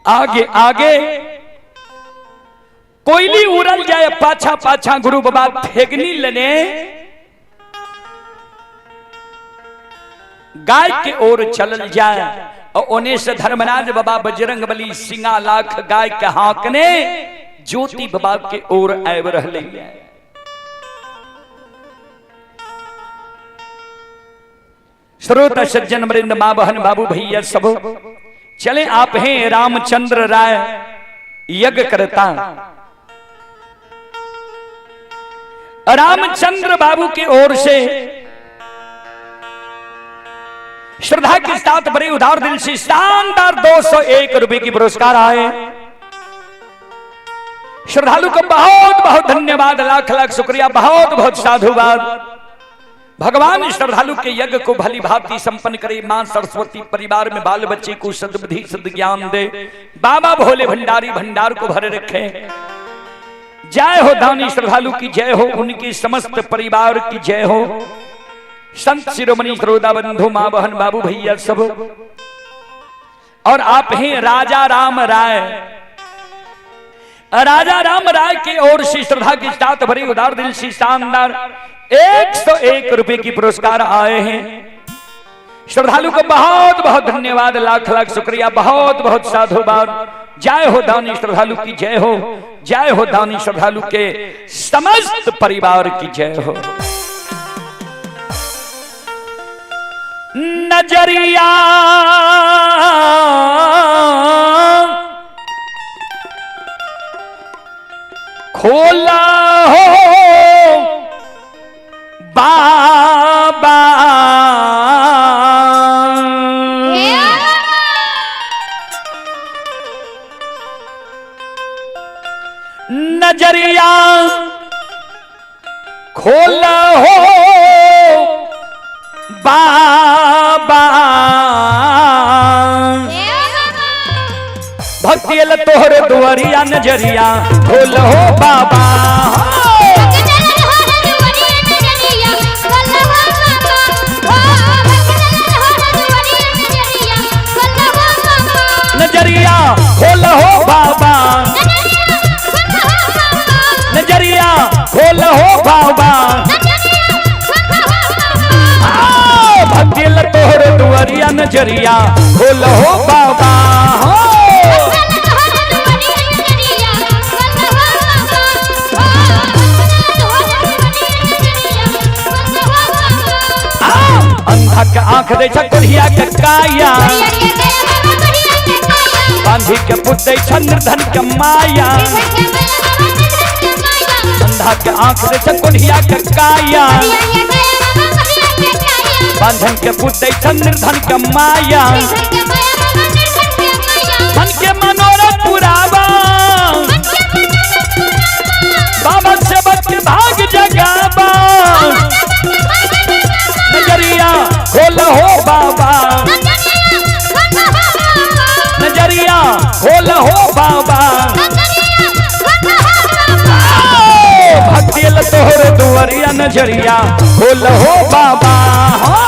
आगे आगे कोयली उड़ल जाए पाछा पाछा गुरु बाबा ठेगनी लेने गाय के ओर चलल जाए और ओने से धर्मराज बाबा बजरंग बली सिंगा लाख गाय के हाँकने ज्योति बाबा के ओर आबि रहले। श्रोता सज्जन वृंद माँ बहन बाबू भैया सब चले आप हैं रामचंद्र राय यज्ञ करता। रामचंद्र बाबू की ओर से श्रद्धा के साथ बड़े उदार दिल से शानदार 201 रुपए की पुरस्कार आए। श्रद्धालु को बहुत बहुत धन्यवाद, लाख लाख शुक्रिया, बहुत बहुत साधुवाद। भगवान श्रद्धालु के यज्ञ को भली भांति संपन्न करे, मां सरस्वती परिवार में बाल बच्चे को सद्बुद्धि सद्ज्ञान दे, बाबा भोले भंडारी भंडार को भरे रखे। जय हो दानी श्रद्धालु की जय हो, उनके समस्त परिवार की जय हो। संत शिरोमणि श्रोता बंधु मां बहन बाबू भैया सब और आप हैं राजा राम राय। राजा राम राय की ओर से श्रद्धा के साथ भरी उदार दिल से शानदार 101 रुपए की पुरस्कार आए हैं। श्रद्धालु को बहुत बहुत धन्यवाद, लाख लाख शुक्रिया, बहुत बहुत साधुवाद। जय हो दानी श्रद्धालु की जय हो, जय हो दानी श्रद्धालु के समस्त परिवार की जय हो। नजरिया खोला हो बाबा, नजरिया खोला हो बाबा, भक्ति तोहर दुआरिया नजरिया खोल हो बाबा। नजरिया खोल हो बाबा, नजरिया खोल हो बाबा, भक्ति तोहर दुआरिया नजरिया खोल हो बाबा। अंधा के आंख दे छ कोढ़िया के काया, बांधी के पुत दे छ निर्धन के माया। अंधा के आंख दे छ कोढ़िया के काया, बांधन के पुत ऐसन निर्धन के माया, मन के मनोरथ पुरावा, बाबा सेवक के भाग जगावा। नजरिया खोल हो बाबा, नजरिया खोल हो बाबा। भक्तिल तोहर दुआरिया नजरिया खोल हो बाबा। हो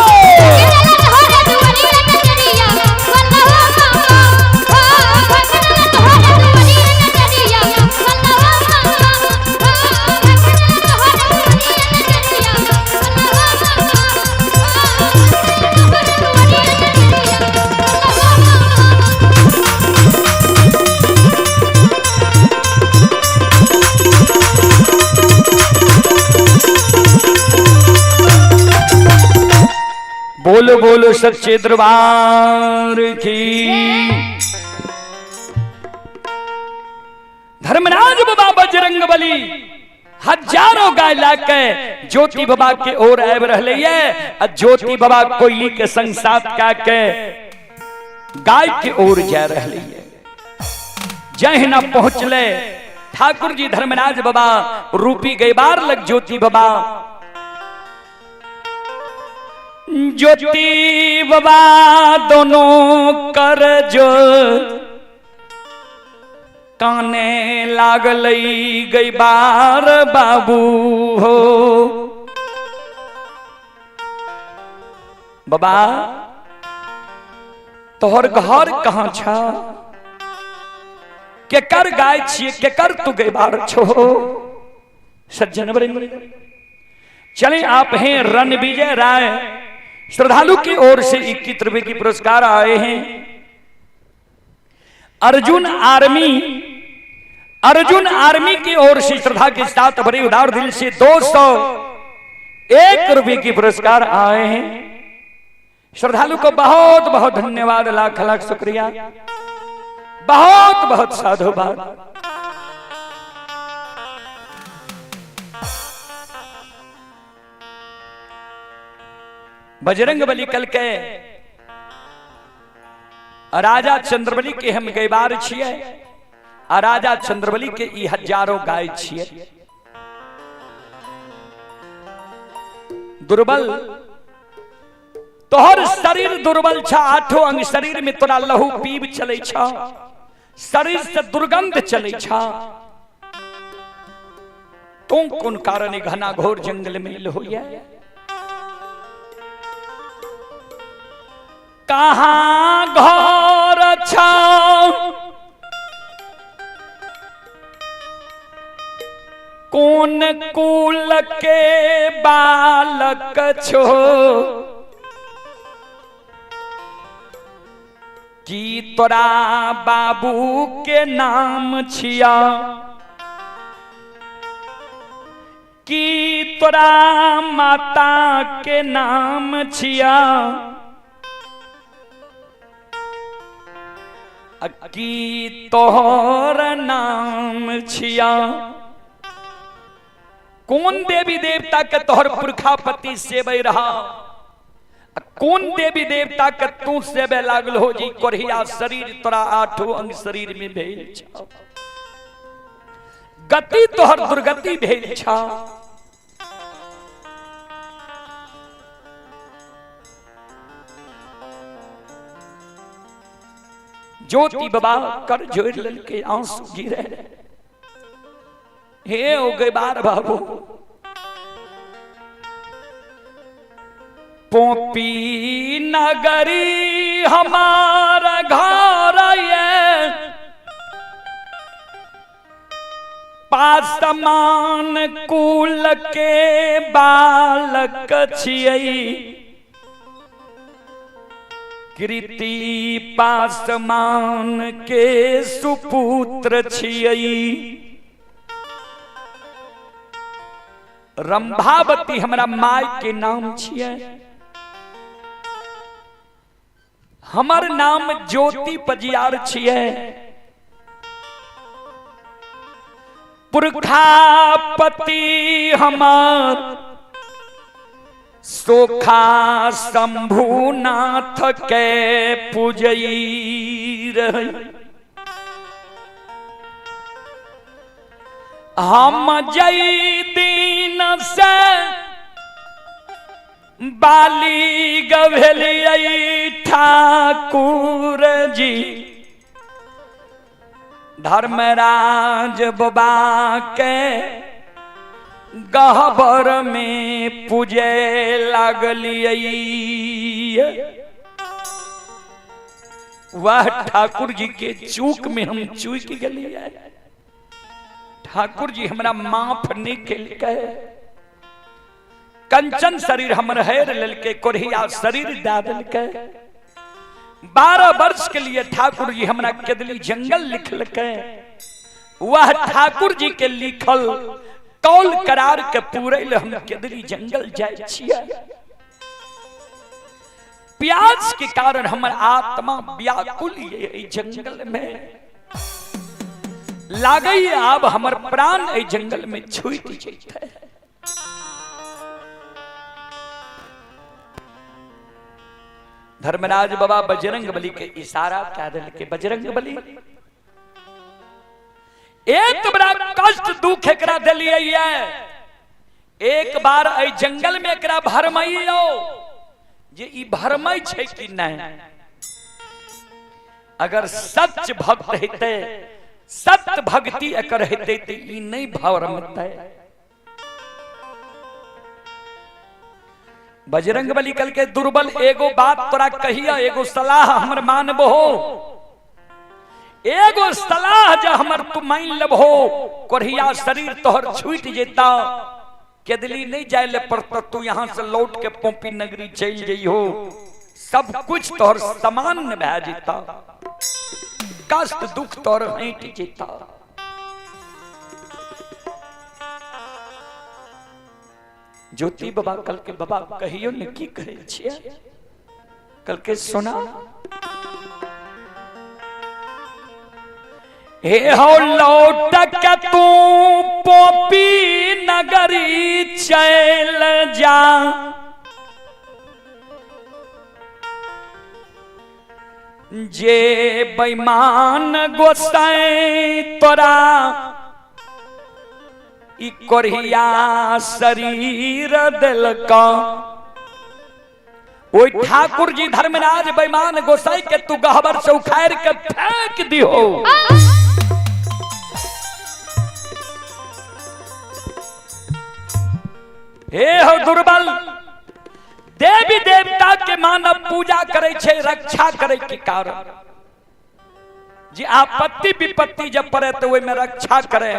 बोलो बोलो सच्चे दरबार की। धर्मराज बाबा बजरंग बली हजारों गाय लाके ज्योति बाबा के ओर आबि रहले ये, आ ज्योति बाबा कोयली के संग साथ का के गाय के ओर जा रहले ये। जहिना पहुंचले ठाकुर जी धर्मराज बाबा रूपी गैबार लग ज्योति बाबा, ज्योति बाबा दोनों कर जो काने लागलई गैबार बाबू हो। बाबा तोहर घर कहाँ छा, केकर गाय छिए, केकर तू गैबार छो। सज्जन वृंद चले आप हैं रणविजय राय, श्रद्धालु की ओर से 21 रुपए की पुरस्कार आए हैं। अर्जुन आर्मी, अर्जुन आर्मी की ओर से श्रद्धा के साथ बड़े उदार दिल से 201 रुपए की पुरस्कार आए हैं। श्रद्धालु को बहुत बहुत धन्यवाद, लाख लाख शुक्रिया, बहुत बहुत साधुवाद। बजरंग बली कल के राजा चंद्रबली के हम गैबार छिए, आ राजा चंद्रबली के ई हजारों गाय छिए। दुर्बल तोहर शरीर दुर्बल छा, आठों अंग शरीर में तोरा लहू पीब चले छा, शरीर से दुर्गंध चले छा, तू कोन कारण घना घोर जंगल में होइए। कहाँ घर छा कौन कुल के बालक छो, की तोरा बाबू के नाम छिया, की तोरा माता के नाम छिया, की तोहर नाम छिया। कौन देवी देवता के तोहर पुरखापति सेवे रहा, कौन देवी देवता के तू सेवे लागल हो जी कोढ़िया शरीर तोरा आठों अंग शरीर में भेल छा, गति तोहर दुर्गति भेल छा। ज्योति बाबा कर जोड़ ललके आंसू गिरे, हे ओ गैबार बाबू पोपी नगरी हमारा घर ये, पासमान कुल के बालक छियै, कृति पासमान के सुपुत्र छियै। रंभावती हमरा माय के नाम छियै, हमर नाम ज्योति पजियार छियै, पुरखापति हमार सोखा शंभुनाथ के पूजई रहे। हम जई दिन से बाली गभेलियै ठाकुर जी, धर्मराज बाबा के गहबर में पूजे लागलियै। वह ठाकुर जी के चूक में हम चूक गेलियै। ठाकुर जी हमरा माफ नहीं केलकै। कंचन शरीर हमर हेर लेलकै, कोढ़िया शरीर दए देलकै। 12 वर्ष के लिए ठाकुर जी हमरा केदली जंगल लिखलकै। वह ठाकुर जी के लिखल कौल करार के पूरे ले हम केदली जंगल जाय छियै। प्यास के कारण हमर आत्मा व्याकुल ये जंगल में लागै, आब हमर प्राण एहि जंगल में छूटि जैतै। धर्मराज बाबा बजरंग बली के इशारा कह देलकै, बजरंग बली एक बड़ा कष्ट दुख एकरा देलियै, एक बार एहि जंगल में एकरा भरमैयौ जे ई भरमै छै कि नहि। अगर सच भक्त हेतै, सत्य भक्ति एकर हेतै तऽ ई नहि भरमतै। बजरंग बली कल के दुर्बल एगो बात तोरा कहिया, एगो सलाह हमर मानबहो, एगो सलाह जे हमर तू मान लेबहो, कोढ़िया शरीर तोहर छूटि जेता, केदली नहीं जाय ले पड़ता, तू यहाँ से लौट के पोपी नगरी चल जइहो, सब कुछ तोहर सामान्य भए जेता, कष्ट दुख तोहर हटि जेता। ज्योति बाबा कल के बाबा कहियो ने की कहै छियै, कल के सुना हे हो लौट के तू पोपी नगरी चल जा, जे बेईमान गोसाई तोरा ई कोढ़िया शरीर देलका। ओहि ठाकुर जी धर्मराज बेईमान गोसाई के तू गहबर से उखाड़ के फेंक दिहो। हे हो दुर्बल, देवी देवता के मानव पूजा करे छे रक्षा करे के कारण, जे आपत्ति विपत्ति जब पड़े तो ओहि में रक्षा करे।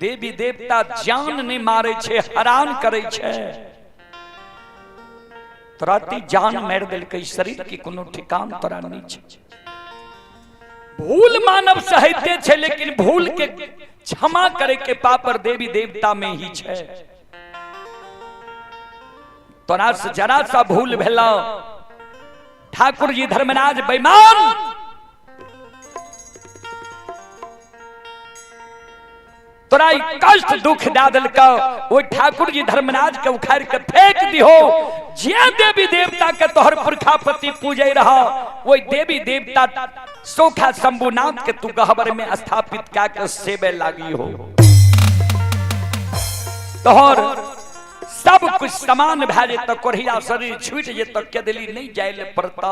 देवी देवता जान नहीं मारे छे, हरान करे छे। तोरा ती जान मारि देलकै, शरीर के कोनो ठिकान तोरा नहीं छे। भूल मानव सहिते छे, लेकिन भूल के क्षमा करे के पापर देवी देवता में ही छे। तोरा से जरा सा भूल भेला, ठाकुर जी धर्मराज बेईमान तोरा कष्ट दुख दे देलका, ओहि ठाकुर जी धर्मराज के उखाड़ के फेंक दिहो। जे देवी देवता के तोहर पुरखापति पूजे रहा, ओहि देवी देवता सोखा शंभुनाथ के तू गहबर में स्थापित क्या के सेवे लागी हो। तोहर सब कुछ समान भए जेतौ, कोढ़िया शरीर छूटि जेतौ, केदली नहीं जाय ले पड़ता।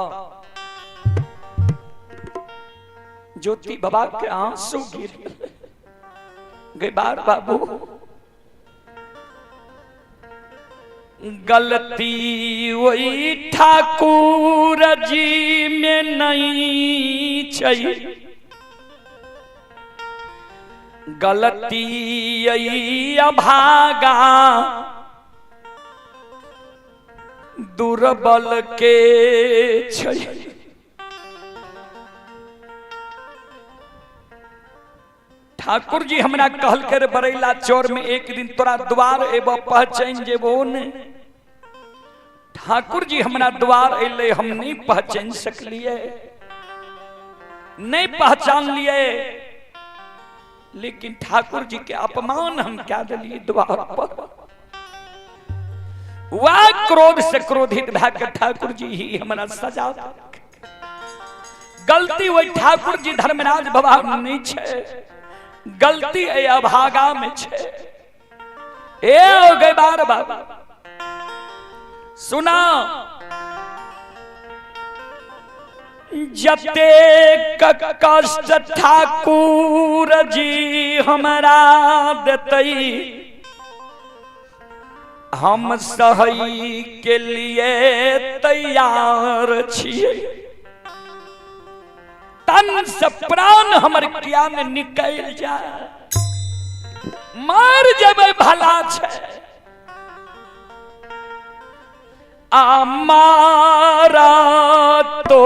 ज्योति बाबा के आंसू गिर गए। बार बाबू गलती वही ठाकुर जी में नहीं छै, गलती यही अभागा दुर्बल के छै। ठाकुर जी हमरा कहल कर बरैला चोर में एक दिन तोरा द्वार एबो पहचान जेबो ने। ठाकुर जी हमरा द्वार एले, हम नहीं पहचान सकलिए, नहीं पहचान लिए, लेकिन ठाकुर जी के अपमान हम क्या दिलिए द्वार पर। वह क्रोध से क्रोधित भए के ठाकुर जी ही हमरा सजा देलक। गलती वही ठाकुर जी धर्मराज बाबा नहीं छे, गलती ए अभागा में छे। ए हो गए बार बाबा सुना, जते कष्ट ठाकुर जी हमरा देतई हम सहई के लिए तैयार छियै। तन से प्राण हमर किया ने निकल जाए, मर जेबै भला छै। आ मारा तो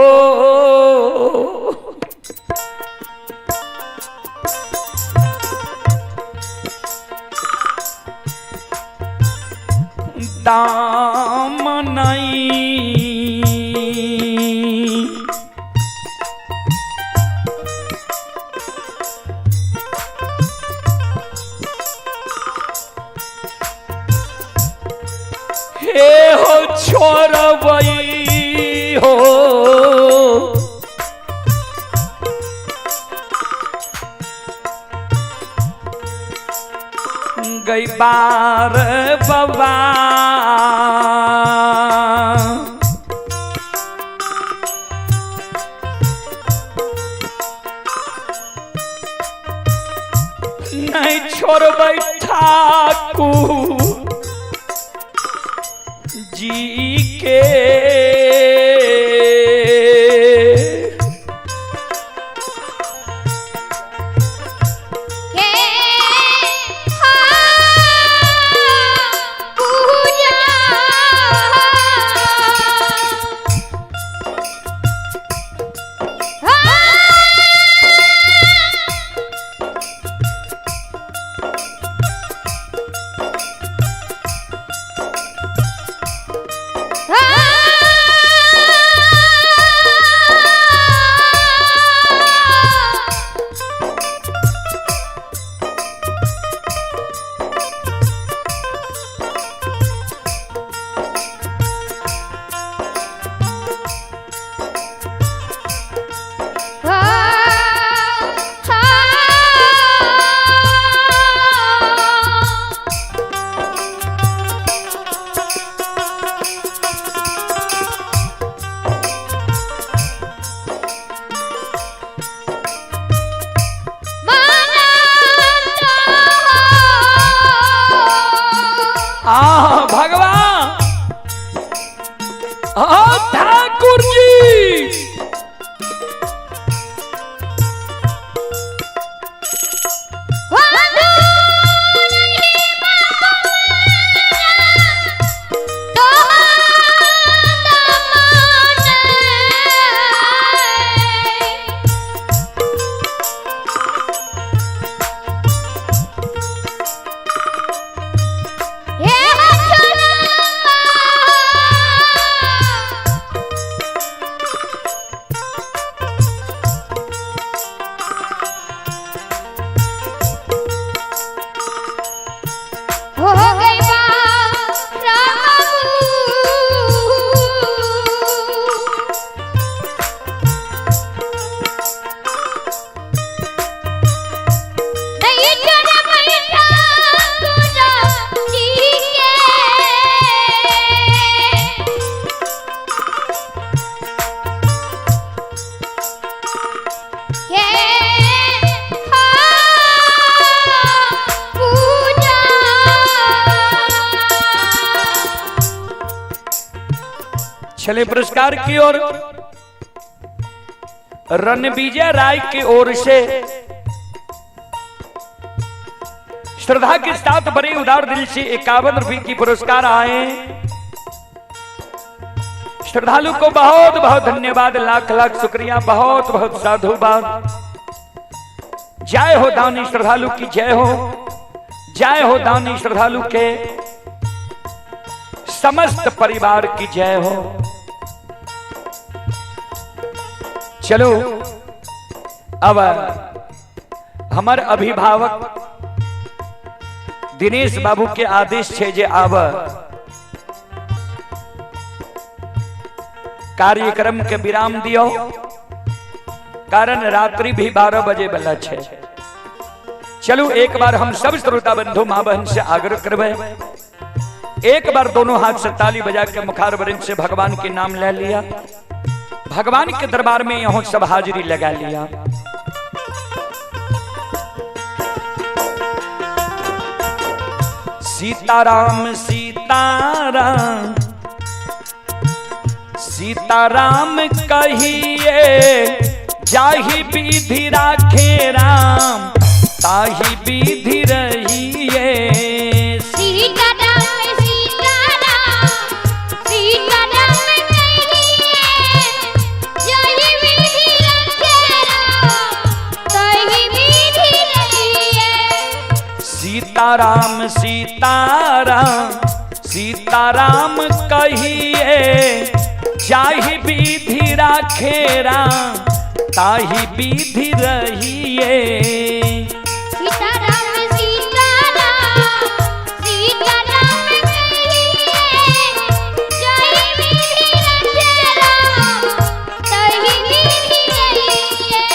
दाम नहीं, हे हो छोड़बई हो गई बार बाबा। नहीं छोड़बै ठाकुर जी के, के पूजा आ भगवान आ ठाकुर जी हो गई बाबू। नहीं छोड़बै ठाकुर जी के, के पूजा। चले पुरस्कार की ओर रणविजय राय की ओर से श्रद्धा के साथ बड़े उदार दिल से 51 रुपए की पुरस्कार आए। श्रद्धालु को बहुत बहुत धन्यवाद, लाख लाख शुक्रिया, बहुत बहुत साधुवाद। जय हो दानी श्रद्धालु की जय हो, जय हो दानी श्रद्धालु के समस्त परिवार की जय हो। चलो अब हमार अभिभावक दिनेश बाबू के आदेश छे जे आब कार्यक्रम के विराम दियो, कारण रात्रि भी 12 बजे वाला छे। चलू एक बार हम सब श्रोता बंधु माँ बहन से आग्रह करबे, एक बार दोनों हाथ से ताली बजा के मुखार वृंद से भगवान के नाम ले लिया, भगवान के दरबार में यहाँ सब हाजिरी लगा लिया। सीताराम सीताराम सीताराम कहिए, जाहि विधि राखे राम ताहि विधि रहिए। सीताराम सीताराम सीताराम कहिए, जाहि विधि राखे राम ताहि विधि रहिए। सीताराम सीताराम सीताराम कहिए, जाहि विधि राखे राम ताहि विधि रहिए। सीताराम सीताराम सीताराम कहिए, जाहि विधि राखे राम ताहि विधि रहिए।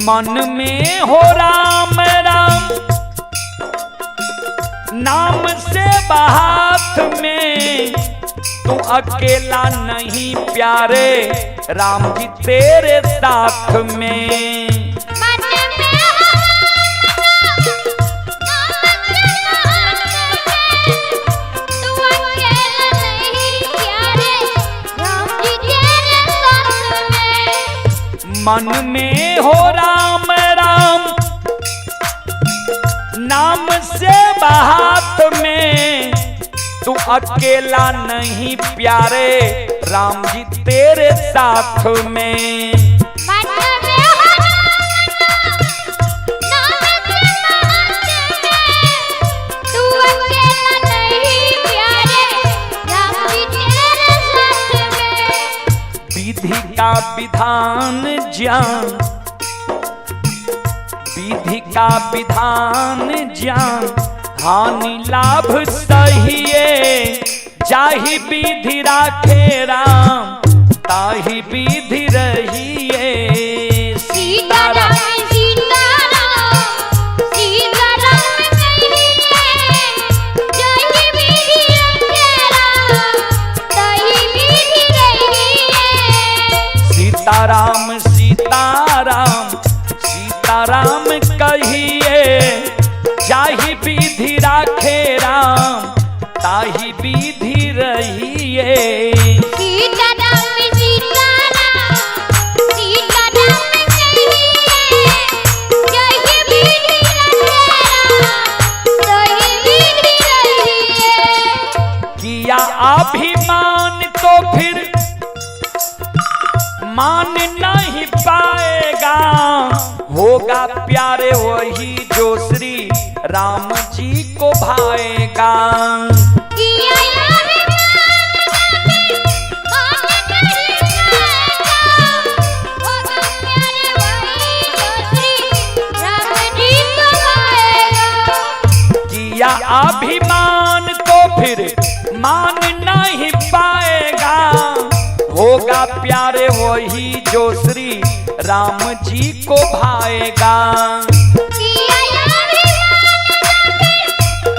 मन में हो राम राम नाम से हाथ में, तू अकेला नहीं प्यारे राम जी तेरे साथ में। मन में हो राम नाम से हाथ में, तू अकेला नहीं प्यारे राम जी तेरे साथ में। मन में हो राम राम नाम से हाथ में, तू अकेला नहीं प्यारे राम जी तेरे साथ में। मन में हो राम नाम से हाथ में, तू अकेला नहीं प्यारे राम जी तेरे साथ में। विधि का विधान ज्ञान, विधि का विधान ज्ञान हानि लाभ सहिए, जाहि विधि राखे राम ताहि विधि रहिए। सीताराम सीताराम सीताराम कहिए, जाहि विधि राखे राम ताहि विधि रहिए। सीताराम सीताराम सीताराम कहिए, जाहि विधि राखे राम ताहि विधि रहिए। सीताराम सीताराम सीताराम कहिए, जाहि विधि राखे राम ताहि विधि रहिए। किया अभिमान तो फिर मान नहीं पाएगा, होगा प्यारे वही जो श्री राम जी को भाएगा। किया अभिमान तो फिर मान नहीं पाएगा, होगा प्यारे वही जो श्री राम जी को भाएगा। किया अभिमान तो फिर मान नहीं पाएगा, होगा प्यारे वही जो श्री राम जी को भाएगा। किया अभिमान तो फिर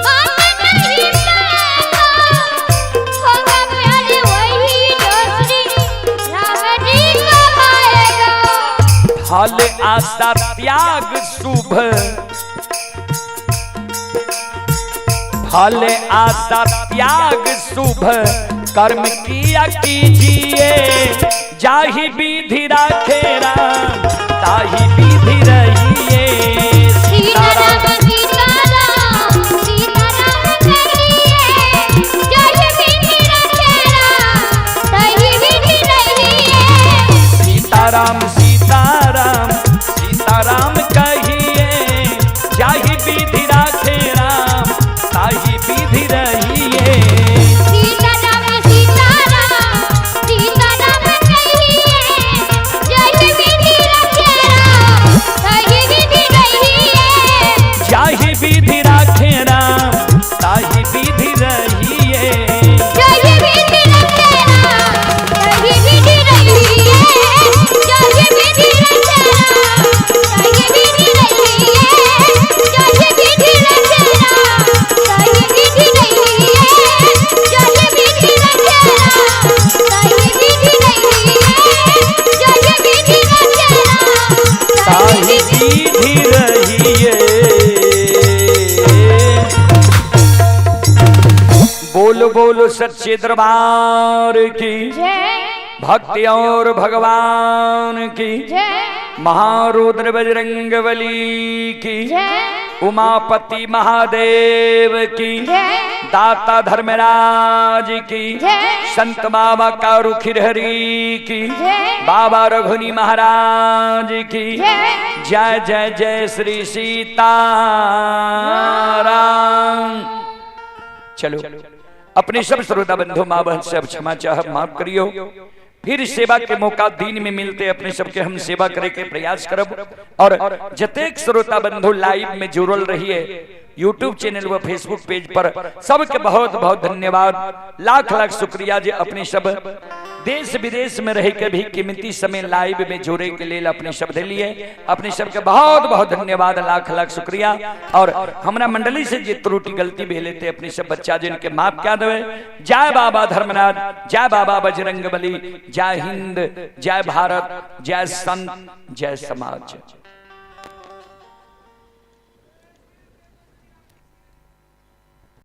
मान नहीं पाएगा, होगा प्यारे वही जो श्री राम जी को भाएगा। फल आशा त्याग शुभ, फल आशा त्याग शुभ कर्म किया कीजिए, जाहि विधि राखे राम ताहि विधि रहिए। सीताराम सीताराम सीताराम कहिए, जाहि विधि राखे राम ताहि विधि रहिए। सीताराम सीताराम सीताराम कहिए, जाहि विधि राखे राम ताहि विधि रहिए। सीताराम सीताराम सीताराम कहिए, जाहि विधि राखे राम ताहि विधि रहिए। जाहि विधि राखे राम ताहि विधि रहिए। जाहि विधि राखे राम ताहि विधि सच्चे दरबार की जय। भक्ति और भगवान की जय। महारुद्र बजरंग बली की जय। उमापति महादेव की जय। दाता धर्मराज की जय। संत बाबा कारू खिरहरी की जय। बाबा रघुनी महाराज की जय। जय जय जय श्री सीता राम। चलो अपने सब श्रोता बंधु माँ बहन से अब क्षमा चाह माफ करियो। फिर सेवा के मौका दिन में मिलते अपने सबके हम सेवा करे के प्रयास करब। और जतेक श्रोता बंधु लाइव में जुड़ल रहिए यूट्यूब चैनल व फेसबुक पेज पर, सबके बहुत बहुत धन्यवाद, लाख लाख शुक्रिया जे अपने सब देश विदेश में रह के भी कीमती समय लाइव में जुड़े के लिए अपने शब्द लिए। अपने सबके बहुत बहुत धन्यवाद, लाख लाख शुक्रिया। और हमरा मंडली से जे त्रुटि गलती भेले थे अपने सब बच्चा जिनके माफ क्या देवे। जय बाबा धर्मनाथ, जय बाबा बजरंग बली, जय हिंद, जय भारत, जय संत, जय समाज।